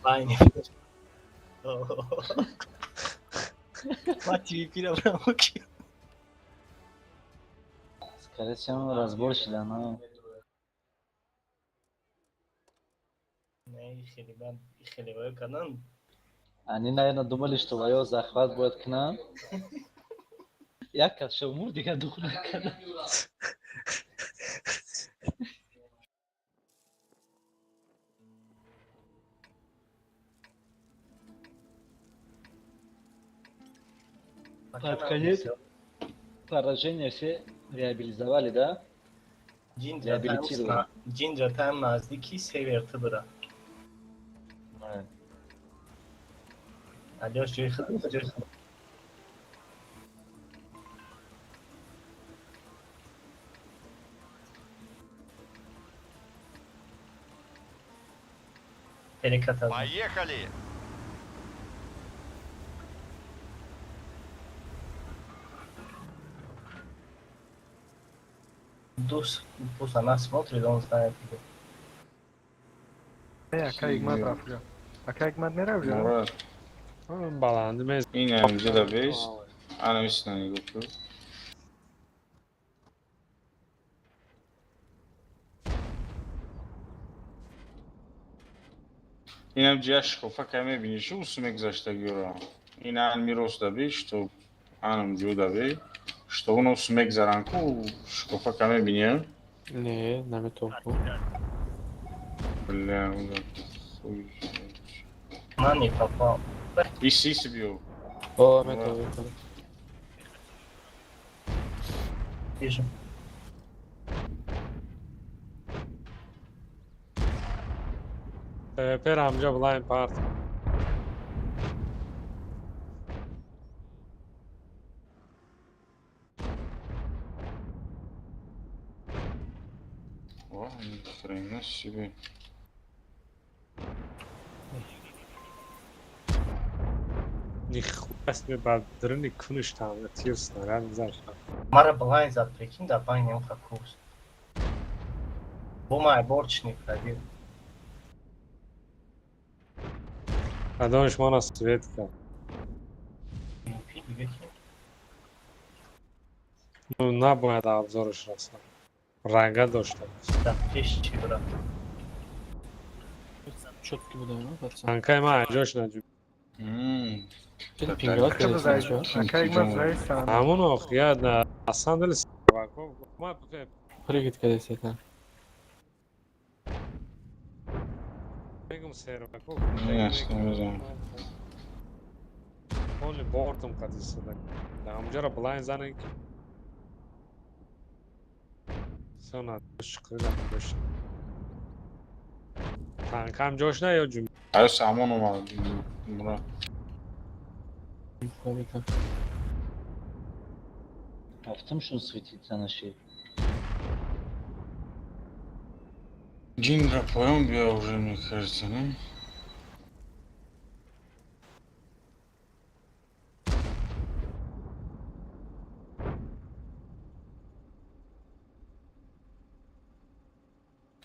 Байни. Ма TVP ра брам ки. Скорее всего, разбор шудан. А? Не, хеле бад, хеле вай кардан. Они, наверное, думали, что ваё захват будет к нам. Як кас шо мур дига дух накарда. Под конец поражение все реабилизовали, да? Реабилитировали. Ҷинҷа там наздики северти бира. Алёш ҷои худ, ҷои худ. Перекат аз. Поехали! Дус, пусть она смотрит, он знает где. Э, ака Ҳикмат рафт. Ака Ҳикмат мерав ҷа? Мурад, Баланд мез. ин ҳамҷода бест. Ана мисна нигоҳ кун. Инам ҷия шикофа ка мебинӣ, чӣ усу мегузаштагиро. Ин ан мирос да бе, что анам ҷо да бе, что уно усу мегзаран ку шикофа ка мебинӣ? Не, наметонку. Бля, уна хуй. Ман не попал. Иси, иси биё. О, метон, метон. Вижу. ТВП ҳамҷо блайн парт. О, ни хрена себе. Нихуя себе ба дрни куниш там, тир снаряд зашла. Мара блайн зад, прикинь, да байни он курс. Бо май борчник пробил. Кадомиш мона светка. PvP дига ки? Ну, набояд обзорш раса. Ранга дошта. Да, пеш чӣ бира. Чётки буду, ну, пацан. Танкай ма ҷош наҷу. Чё ты пинговать кардасӣ, чё? Ака Ҳикмат заисан. Ҳамон ох, я на самом деле ма Прыгать кардасӣ, та. мегум серваков. Ясно, мезанам. Полный бортом қадисада. Ҳамҷора блайн занен ки. Сона шуқрила бош. Танкам ҷош на ё ҷум. Аю самон омад. Мурад. Метон. Рафтам шун светиться наши. Ҷинра поён биё уже, мне кажется, не?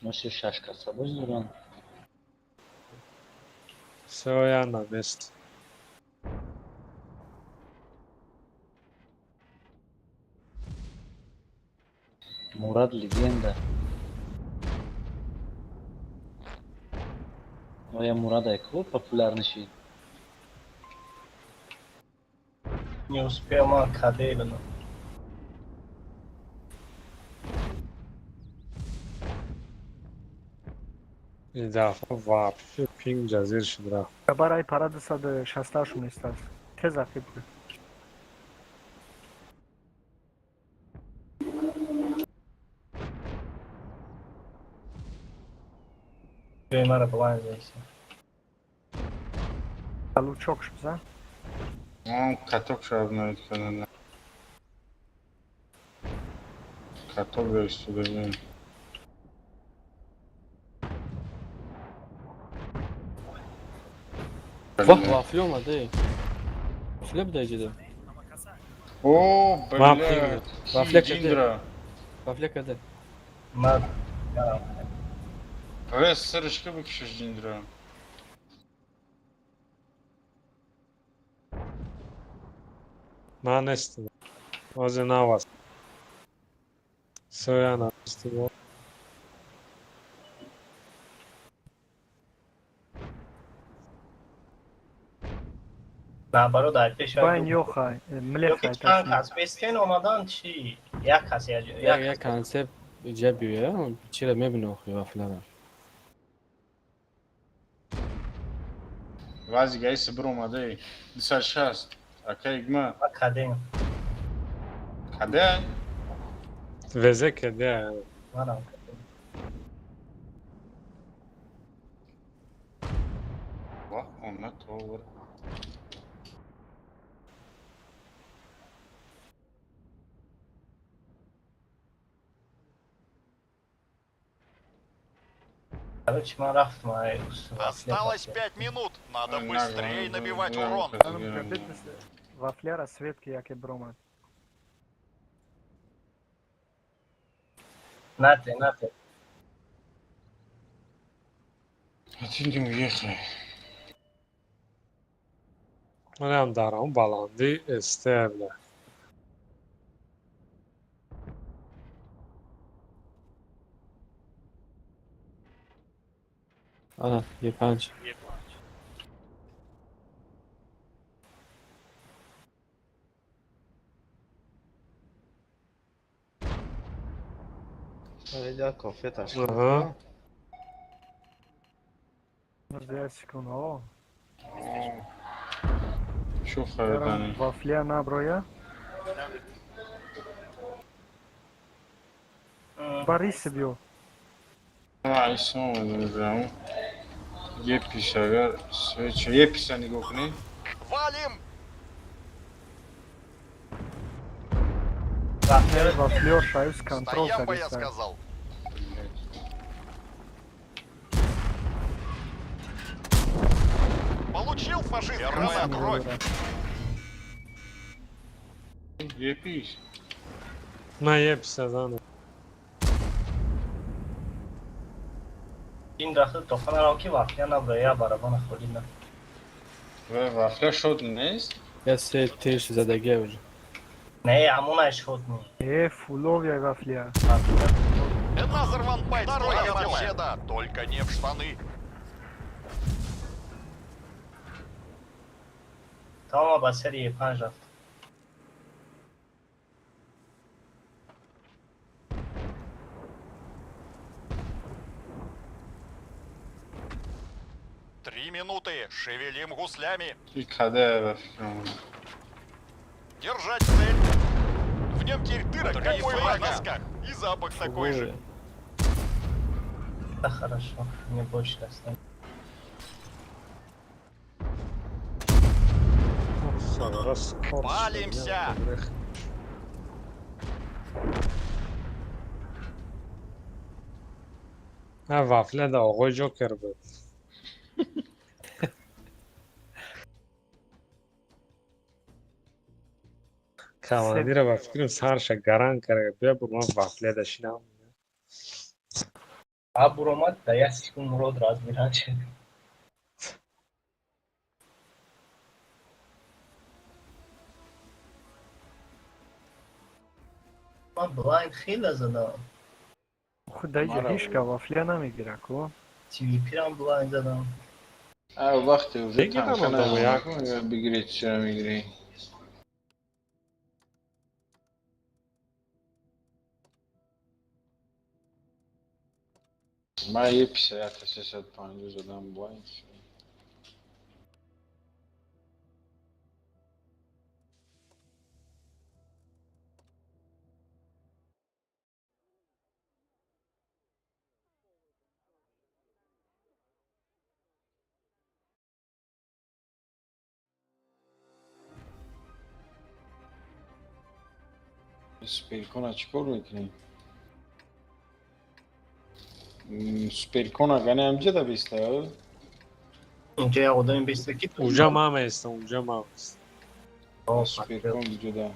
Носи шаш каса боз доранд. Всё, я на месте. Мурад легенда. Оя Мурада ку популярный шид. Не успел, ма кадебину. Ин дафъа вообще пинг ҷазир шуд, рафт. Барай пара 268 нестааст. Тез ақиб буд. Ҷои маро блайн зайси. Лучок шуд, за? Он каток шояд навид карданд. Каток истода. Вах, вафли омаде. Вафля буда иҷода. О, Ман бля. пинг. Вафля Ҷиндра. Вафля каде? Ма Рес сырышка бикшиш ҷиндра. Ман нестам. Ҳозир нав аст. Всё, я на месте. Наоборот, дар пеш Байн ёхай, млехай. Ёки чанд кас бестен омадан чи? Як кас Як як як концепт иҷа биёя, чира мебинам охи вафляра. Вази гаиси бир омадаи. 260. Ака игма. Ма кадем. Каде? Везе кеде. Манам кадем. Вах, она товар. Короче, ман рафтам ай. Осталось 5 минут. Надо Ай, быстрее нагло, набивать нагло, урон. Вафляра светки яке бромад. Нате, нате. А ты не уехай. Манам дар он баландӣ эстебла. Ана, Е5. Кофе ташкил. Аҳа. 19 секунд. О, Чё хайдани? вафля наброя. Барис биё. Айсон омадам. Епис агар свеча. Еписа нигоҳ кунед. Валим! Вафлёр шаюз контрол Стоямба, я кардиста. сказал. Получил фашист первая кровь. Епис. Ман еписа занам. Ин рафта тохана ки вафля наброя барабана холӣ на. Ва вафля шуд нест? Я се теш задагия уже. Не, ҳамонаш шуд ни. Э, фуловия вафля. Another one bites. Второй вообще-то, только не в штаны. Тамома ба сари Е5 рафт. 3 минуты. Шевелим гуслями. И каде ва фикрам. Держать цель. В нем теперь дыра, как у в носках. И запах такой же. Да хорошо, мне больше достанет. Палимся! На вафля да оғои Ҷокер буд. Командира ба фикрам сарша гаран карда, бия бур ман вафля дашинам. А буромад, да як секунд Мурод размиран шуд. Ман блайнд хеле задам. Худ даиҷа Мара ҳеч ка вафля намегира ко. TVP-рам блайнд задам. А вақте уже Бигирам танка одамо як. бигиред, чира мегирӣ? Ман е 51 350 задам блайнд. Суперкона чӣ кор мекунӣ? Суперкона гане ҳамҷа да беста? Инҷа як одами беста ки Уҷа ман местам, уҷа ман местам. Суперкон ҷуда.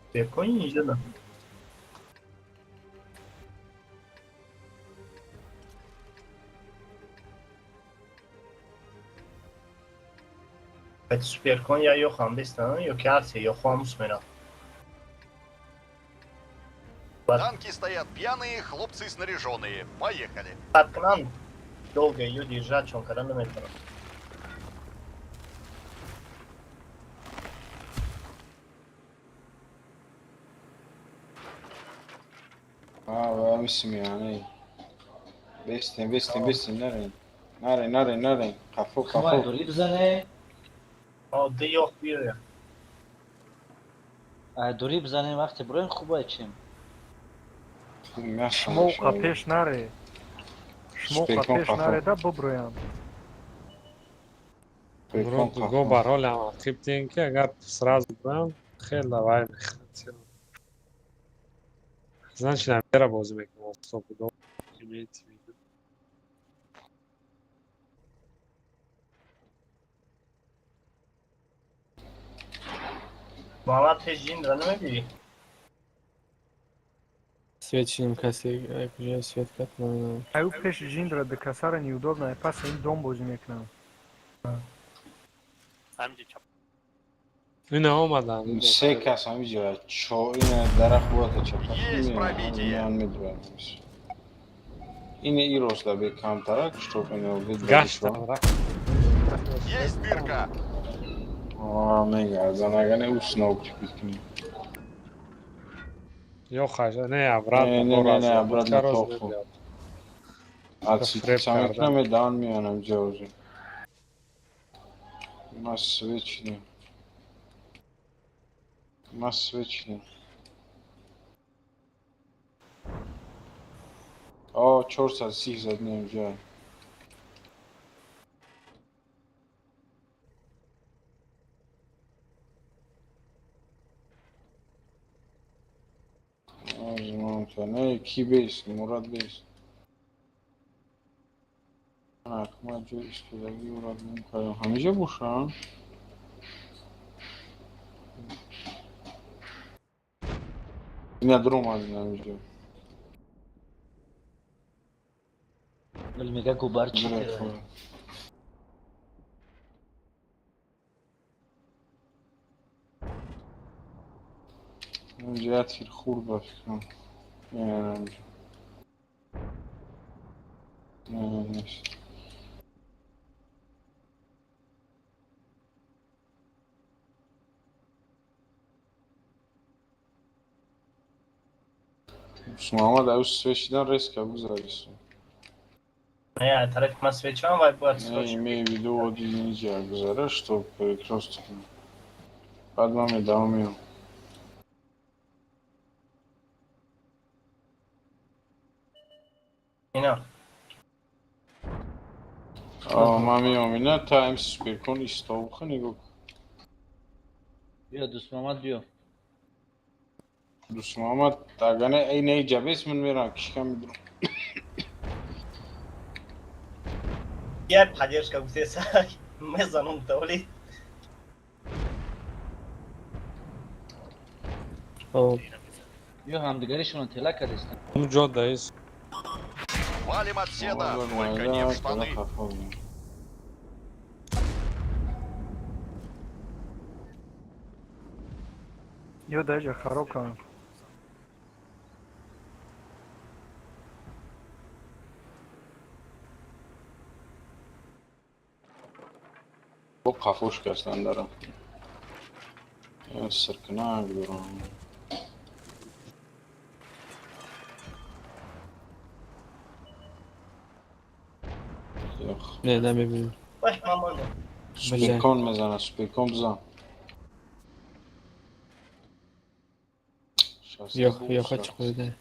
Суперкон инҷа да. Баъд суперкон я ёхам беста, ё ки ҳар се ёхоам усмера. Танки стоят пьяные, хлопцы снаряженные. Поехали. Баъд кунам долго её держать, чон кардан наметавонам. А, мисмияне. Бестем, бестем, бестем, нарен. Нарен, нарен, нарен. Қафо, Хумай қафо. дури бизане. А, ди ёх биёя. Ай дури бизане вақте буроем хуб чем. Шумо қа пеш наре. Шумо қа Суперкон пеш қафо. наре да буброянд. Мурод го баролам ақиб дин ки агар сразу буроям хеле вай мехӯрад. Значит, намера бозӣ мекунам стопудов. Имеете в виду. Муҳаммад пеш ҷиндра намебирӣ? Свет чиним касе куҷо свет кард намедонам. Аю пеш ҷиндра ду касара неудобно, ай пас ин дом бозӣ мекунам. Ина омадан. Се кас ҳамиҷа чо ина дарахт бояд чапа. Есть пробитие. Медурад. Ина и рост бе камтарак, чтоб ина Гаштам рафт. Есть дырка. А, мегардан, агар не уснок бикунӣ. Ё хаша, не, обратно. Не, не, не, не, обратно Роз тоху. мебиёд. Аз Фреп самекна кардан. медан меёнам ҷозе. Ма свечни. Ма свечни. О, 430 зад нем ҷа. Не, ки бест, Мурад бест. Акма ҷои истодагӣ ӯро гум кардам. Ҳамиҷа бошам? Ина дуромад ҳамиҷа. Вали мега губар чӣ Дура. Инҷа як тир хурд ба фикрам. Не, ҳамиҷа. Не, не, нест. Муҳаммад аю свечидан резко гузарису. Не, ай тарафи ман свечам вай бояд Не, срочно. имею в виду вот инҷа гузара, чтоб перекресток. Баъд ман медавам меём. Ина. А, ман меём ина та м суперкон истовуха нигоҳ. Биё Дӯстмамад биё. Дӯстмуҳаммад агар не эй не иҷа бес ман мерам кишка медурам. Я поддержка гуфтеса. Мезанам тавли. О, Биё ҳамдигаришонро тела кардистан. Ҳамун ҷо даис. В Валим от седа, только не в штаны. Ё даҷа хароб кардам. Бо қафо шикастан дарам. Сиркинак дорам. Не, намебинем. Вай, ман мондам. Суперкон мезанад, суперкон бизан. Ёх, ёха чиқида.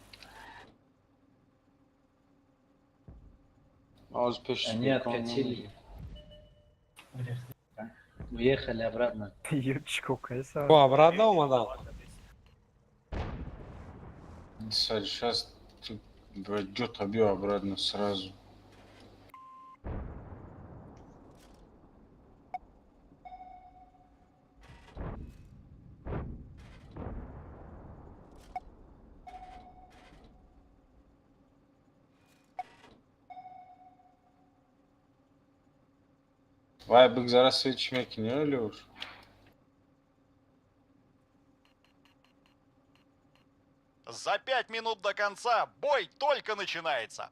Аз пеш Они откатили. Уехали обратно. Ё чико кайса? О, обратно омадан. Сейчас ҷота биё обратно сразу. Вай, бигзара свеч мекунӣ, Лёш? За 5 минут до конца бой только начинается.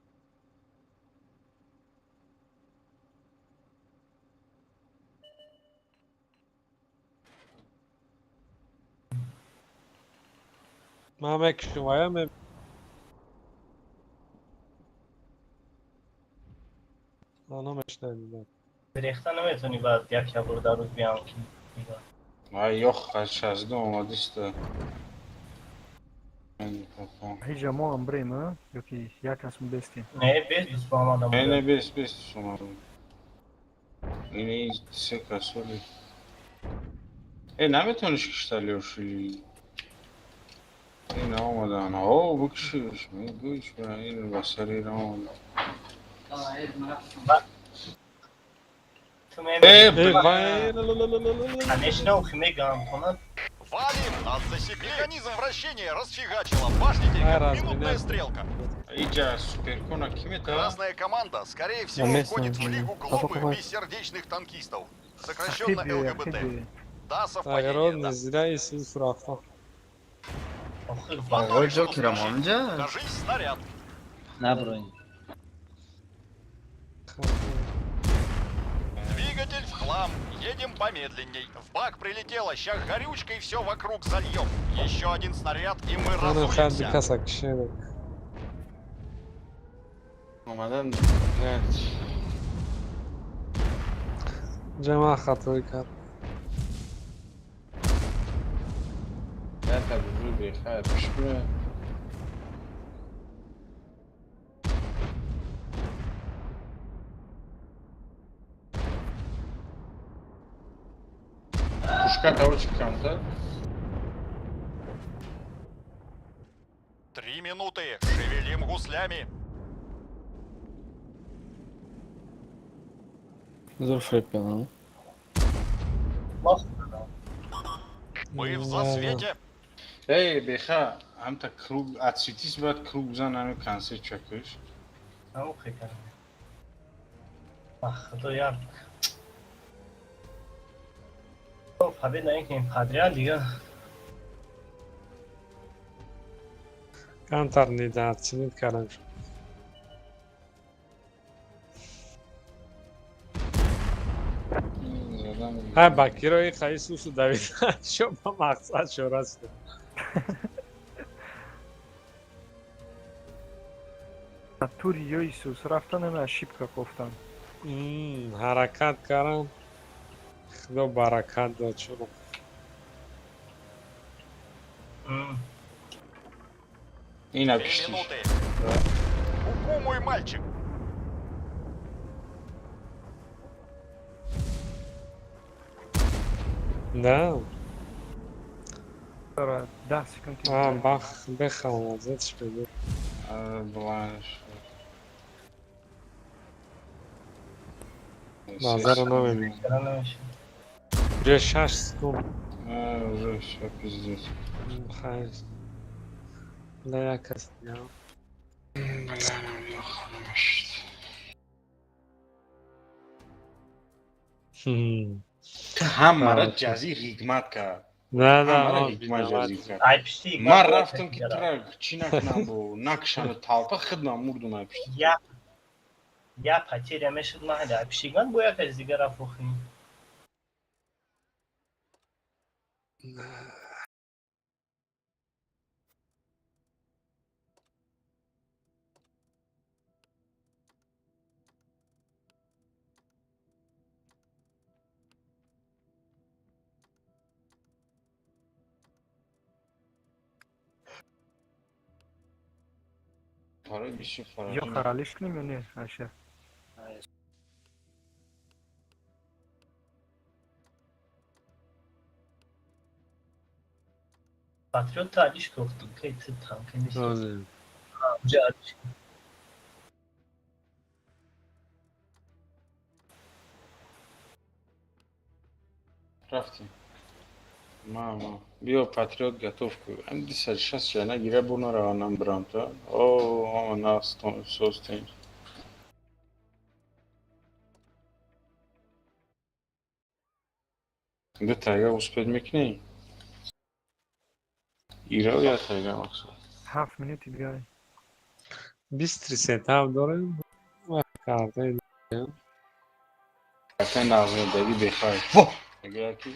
Ман мекушум, вая ме. Ано мешнавидам. Рехта наметавонӣ баъд як шаб дар рӯз биям ки. Вай, ёх, шазду омадиста. Ҳиҷа мо ҳам бирем, а? Ё ки як касм бестем? Не, без дӯст омадам. Не, не, бес, бес омадам. Ини се касоли. Э, наметавониш кишта, Лёш, или? Ин омадан. О, бикшиш, мегӯиш, ин ба сари омадан. Ту Э, мемонӣ. Вай. Конечно, охи мегам тона. Валим! Нас засекли! Механизм вращения расфигачило. Башни теперь Ай, как разве минутная нет? стрелка. Иҷа суперкона ки метавад? Красная команда, скорее всего, На месте входит в он, лигу да. глупых Папа, бессердечных танкистов. Ахи Сокращенно биёй, ахи ЛГБТ. биёй. Да, совпадение, Тағйирот да. незида исус рафта. Охи. В моторе Ой, что-то Джокером стучит. онҷа? Кажись, снаряд. Наброин. Двигатель в хлам. Едем помедленней. В бак прилетело. Ща горючкой все вокруг зальем. Еще один снаряд, и мы Манам хад разуемся. бикаса кишена. Омадан, блядь. Ҷама хатоӣ кард. Ята бузур бехайр пиш бира. Пушка короче камтар. 3 минуты. Шевелим гуслями. Зур фреп кардам. Мы в засвете. Эй, беха, ҳамта круг отсветись, баъд круг бизан ҳами консерт чакаш. Охи кардам. Ах, худо як. Победа накунем подряд дига. Камтар недооценить кардам. Ҳай бакиро и хаи сусу давида шо ба мақсад шо расид. Тури ё Исус рафтан ҳами ошибка кофтан. Ҳаракат кардам. Худо баракат дод шумо. Ина Две киштиш. минуты. Ку-ку, мой мальчик. Да? Дара 10 секунд. А, бах, бехам, зачем беду. Блаш. Назара намебинам. Чара намешад. Уже 6 секунд. А, уже все, пиздец. Хайр. Да як кас дигар. Бля, ёханым. Ту ҳамара ҷазӣ ҳикмат кард. На, на, Ҳамара ман ҳикмат виноват. ҷазӣ кард. Ай пишти ҳикмат Ман бояд рафтам ки каси тура чӣ накунам бо накшану талпа хидмам мурдум ай пишти. Я я потеря мешуд ман ай пишти ҳикмат бо як каси дигар рафт охи. Парои бисёр Ё фараҷӣ. харалиш кунем ё не, Айша? Патриот та алиш гуфтум ки ту танка нест. Ҳозир. Уҷа алиш. Рафтем. Мама, биё патриот готов ку. Ам 260 жана гира буна раванам брам та. О, на состен. Ду тайга успеть мекунӣ? Ира я тайга мақсад. 7 минути дигар. 23 сетап дорем. Картаи Картаи нағзмедагӣ бехайр. Во! Мегӯяд ки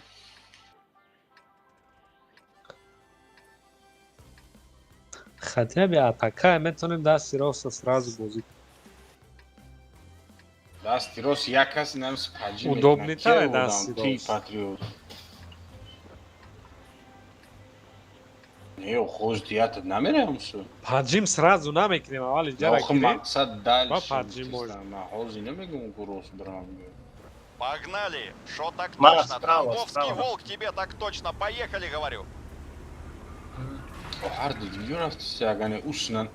Хотя бы атака метавонем дасти роста сразу бозӣ кунем. Дасти рост як кас инам спаҷӣ мекунад. Удобнитаре Ке одам? дасти Ти рост. патриот. Не, хоз диятат намераям су. Поджим сразу намекунем, аввал иҷара Охи гирем. мақсад Ва дальше. поджим можно. Ман ҳозир намегӯм ку рост бирам. Погнали! Шо так Мара, точно? справа, Тамбовский справа. волк тебе так точно! Поехали, говорю! Ҳар ду диё рафтиси агане уснан.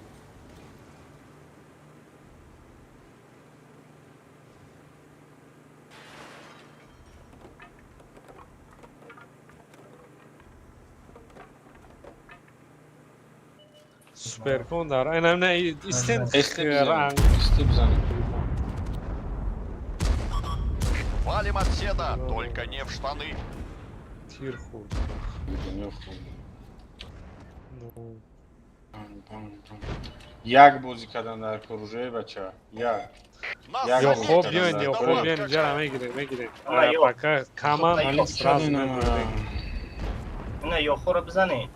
Суперкон дар. Айнам не истен Эсте бизанем. ранг. Эсте бизанем. Валим от седа, только не в штаны. Тир хӯрд. Дунё хуб. Ну, Пан, пан, пан. Як бозӣ кардан дар коружаи бача. Як. Нас Я Ё хоб хоб кардан биёен, дар ё кор. хоб биёен, иҷара мегирем, мегирем. Ана, ё. Пока каман Ё, сразу мегирем. Ина ёхоро бизане.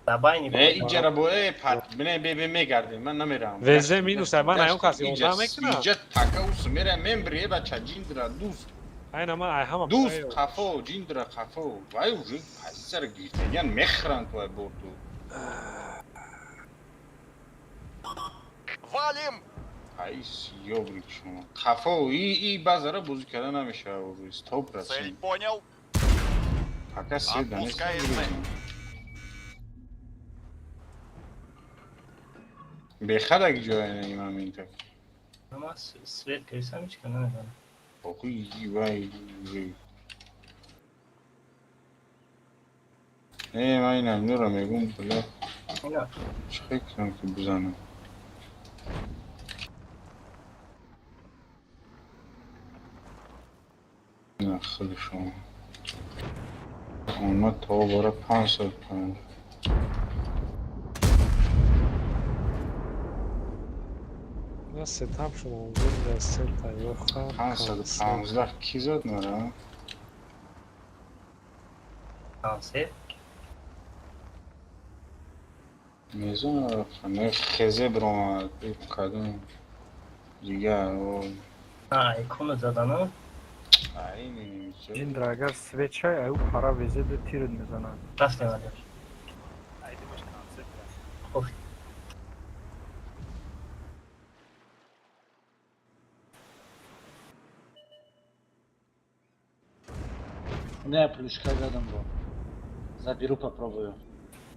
Дабайни. Не, иҷара бо э пат, не бе бе мегардем, ман намерам. ВЗ минус, ман аюн кас ёрдам мекунам. Иҷа така ус мерам, мембри э бача ҷиндра дӯст. Айна ман ай ҳама Дӯст қафо, ҷиндра қафо. Вай уже позитсияро гирифтагиян мехӯранд вай борту. Валим! Ай ёбрик шумо. Қафо и базара бозӣ карда намешавад уже. Стоп Цель процент. понял? Пока свет да нест. Отпускай цель. Бехад ак ҷоя не имам ин так. Ама свет кайсам ҳеч ка намедонам. Охи вай уже. Не, ман инам нура мегум, бля. Ина Чӣ кунам ки бизанам? На худи шумо. Омад то бора 505. На сетап шумо дар сета ёха. 515 ки зад мара? Консерт. Мезонам, не хезе бромад, кадом дигар. О, А, икону задану. ай немичо. Ҷиндра агар свет шай, аю пара везе ду тирд мезанад. Рафтем алиш. Хоб. У меня плюшка рядом был. Заберу, попробую.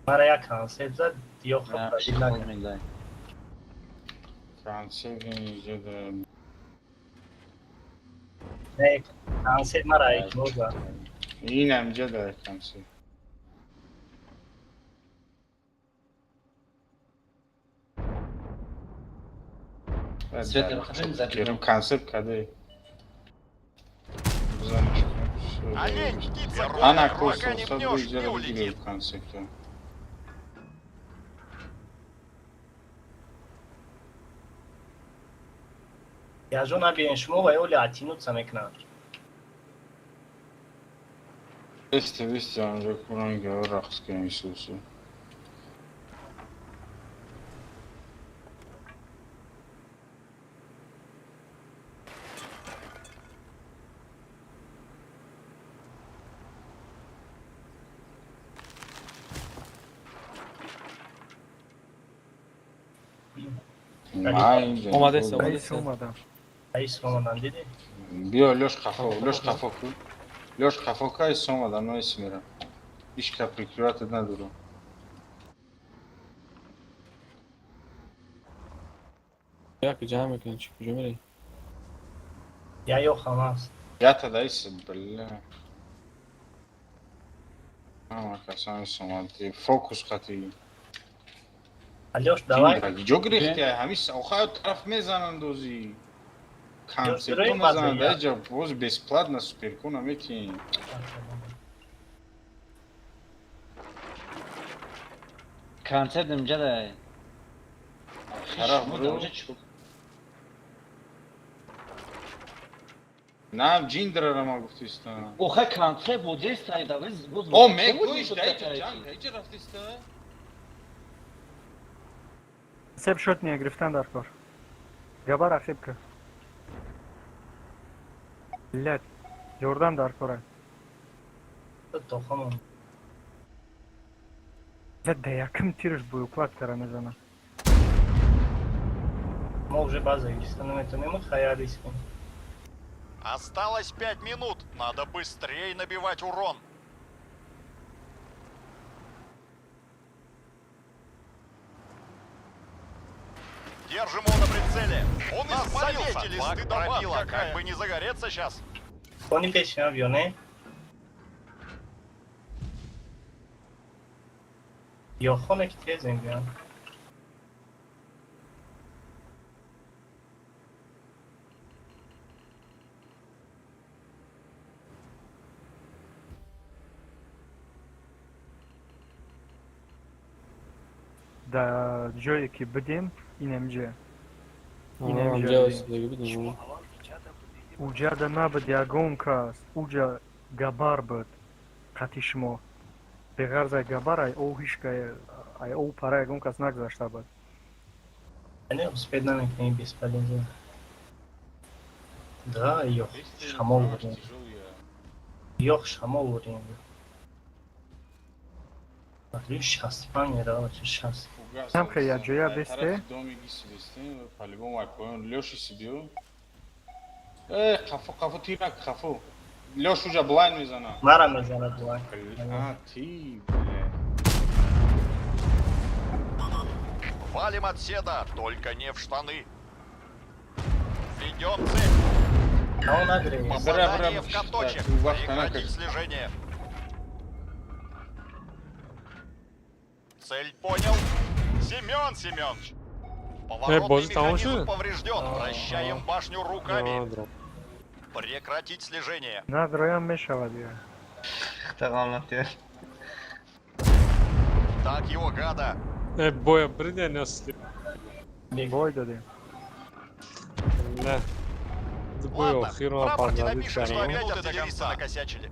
Мара як консерт зад, ёхо Да, пробил накард. психолог дай. Концерт инҷа Не, консерт мара икону зад. Инам инҷа дар концерт. Свет, выходим, заберу. Керам концерт каде. Бизанем. Олень, птица, Ана пока косо, не сад пнешь, не бигирем улетит. концепта. Яжо набиен шумо ва ёли атинуца мекунанд. Бисте, бисте, анҷо кунан гава рақс кунем Исусу. Омадест, Раис омадест. омадам. Раис омадан дидӣ? Биё, Лёш қафо, Лёш қафо ку. Лёш қафо ка, ис омадан, но ис мера. Ишка прикрывать надорам. Як ҷамъ мекунем, чӣ куҷо мерем? Я ёхам аст. Ята да ис, бля. Ама касан ис омад. Фокус қати. Алёш, давай. Ҷо гирифти, ҳамис охай тараф мезананд ози. Концепто Ҷо мезананд, база, аҷа боз бесплатно суперкуна метин. Концерт инҷа да. Тараф бро. На, ҷиндрара ма гуфтиста. Охай концерт будеста, да виз буз. О, мегӯиш, даиҷа ҷанг, даиҷа рафтиста. Сеп шот ния гирифтан дар кор. Габар ақиб ка. Блядь, ёрдам дар кора. Тохамон. Блядь, да яким тирш боюклад кара мезана. Мо уже база гирифта наметонем, хая риск. Осталось 5 минут. Надо быстрее набивать урон. Держим его на прицеле. Он нас заметили, стыдоба какая. Как бы не загореться сейчас. Кони пеш набиё, не? Ёхоне ки тезем биён. Да ҷое ки бидем, инамҷа. Инамҷа. Ҷа осидагӣ будем. Уҷада набуд ягон кас, уҷа габар буд қати шумо. Беғарз ай габар ай о ҳичка ай о пара ягон кас нагузашта буд. Не успеть намекунем бесполезно. Да, ёх, шамол бурем. Ёх, шамол бурем. Смотри, 65 мерава, чи 60. Там ха я ҷоя бесте? Доми гиси бесте, по-любому ай поён Лёши сибиё. Э, қафо, қафо, тирак, қафо. Лёш уҷа блайн мезана. Мара мезанад блайн. А, ти, бля. Валим от седа, только не в штаны. Ведем цель. А он нагреет. Попадание Бра, бра, в каточек. так, вахта, на Прекратить как. слежение. Цель понял. Семен Семенович. Поворотный боже, там механизм уже? поврежден. Вращаем башню руками. Дром. Прекратить слежение. Надроям мешавад я. Так его, гада. Э, боя бриде несли. Бой додем. Не. Боя Ладно, охиро в рапорте падали напишем, что карам. опять артиллериста накосячили.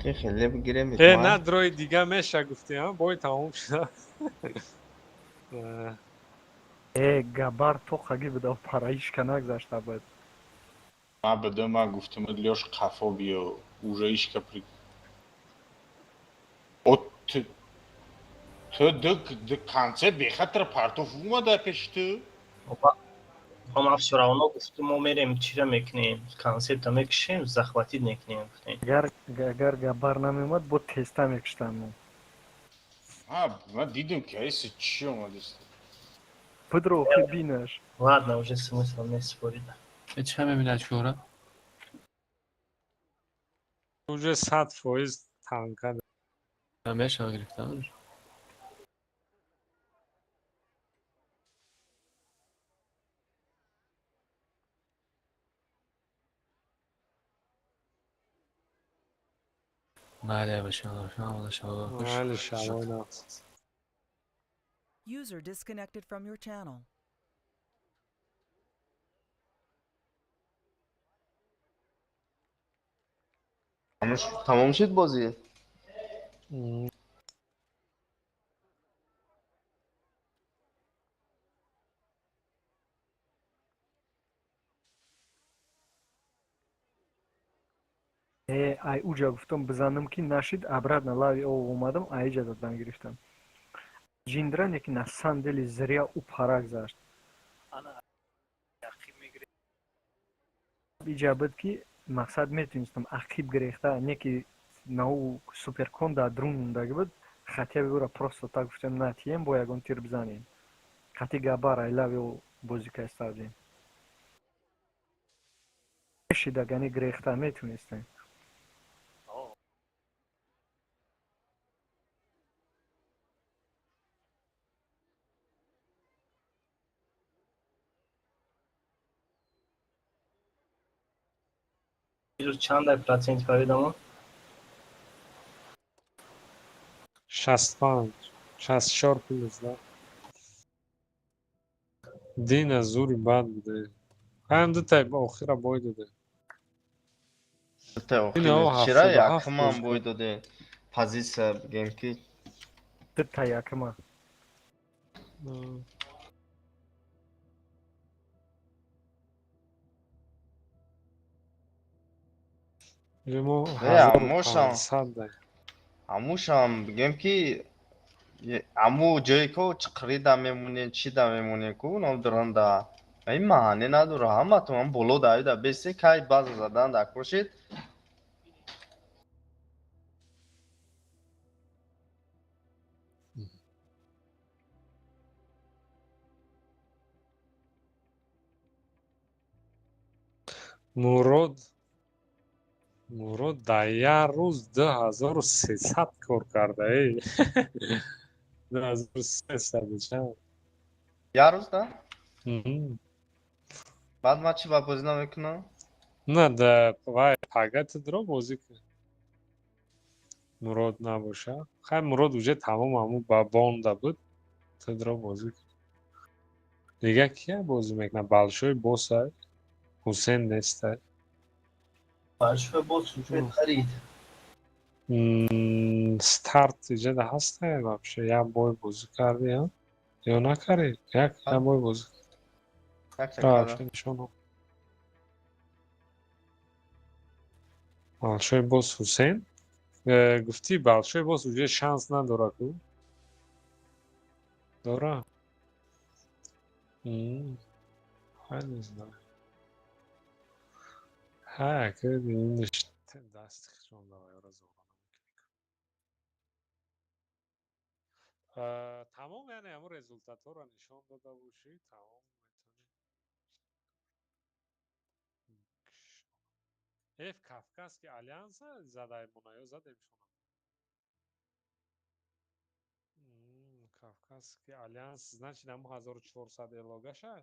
Э, на дрои дига меша гуфти, а? Бой тамом шуда. Э, Э, габар тоқаги буд, о пара ҳичка нагузашта буд. Ма бада ма гуфтам, Лёш қафо биё, уже ишка при. О, ту ту д конце бехатар партов омада пеши ту. Ма всё равно гуфтум, мо мерем, чира мекунем, концепта мекушем, захватить мекунем, гуфтем. Агар габар намеомад, бо теста мекуштам мо. Ҳа, ман дидам ки айси чӣ омадист. Будро охи бинаш. Ладно, уже смысл не спорить. Чӣ мебинад шура? Уже 100% танка. Мешава гирифтан. Майли бошам, шаво. Майли, шаво нақс. User disconnected from your channel. Тамом шуд бозӣ? Э, ай уҷа гуфтам бизанам, ки нашид, обратно лави ов омадам, айҷа задан гирифтам. Ҷиндра не, ки на самом деле зря ӯ пара гузашт. Иҷа буд, ки мақсад метонистам ақиб гирехта, не ки нау суперкон дар друн мондаги буд, хотя бы ӯра просто так гуфтем, натием, бо ягон тир бизанем. Қати габар ай лави ӯ бозӣ кастардем. Шида гани гирехта метонистем. Дирӯз чанд процент фаридамо? 65, 64 плюс, да. Дина зури бад буде. Ҳам дутай охира бой доде. Дутай охира. Чира якумам бой доде. Позиция бигем ки дута якума. Ҳамушам бигем ки аму ҷое ко чиқрида мемонем, чида мемонем ку номдуранда ин маъне надора, ҳаматон боло давида бесе, кай база задан дар кошед. Мурод дар як рӯз 2300 кор карда, э, 2300 чанд. Як рӯз да? Баъд ман чӣ, ба бозӣ намекунам? На, да вай пага тидро бозӣ кун. Мурод набоша. Хай, Мурод уже тамом ҳаму ба бонда буд. Тидро бозӣ кун. Дига кия бозӣ мекунад? Большой босай. Ҳусен нестай. Большой босс уже харид. Старт иҷода ҳастай вообще? Як бой бозӣ кардӣ, ё? Ё накардӣ? Як бой бозӣ. Вообще нишон. Большой босс Ҳусен. Гуфтӣ большой босс уже шанс надора ку? Дора? Хай, не знаю. Ҳа, ки дасти хишон давай разора. Тамом, яъне ҳамун результатҳоро нишон дода бошӣ, тамом, метавонӣ. Ф Кавказский альянса задаймона ё задемшона? Кавказский альянс, значит, ҳамун 1400 элогаша?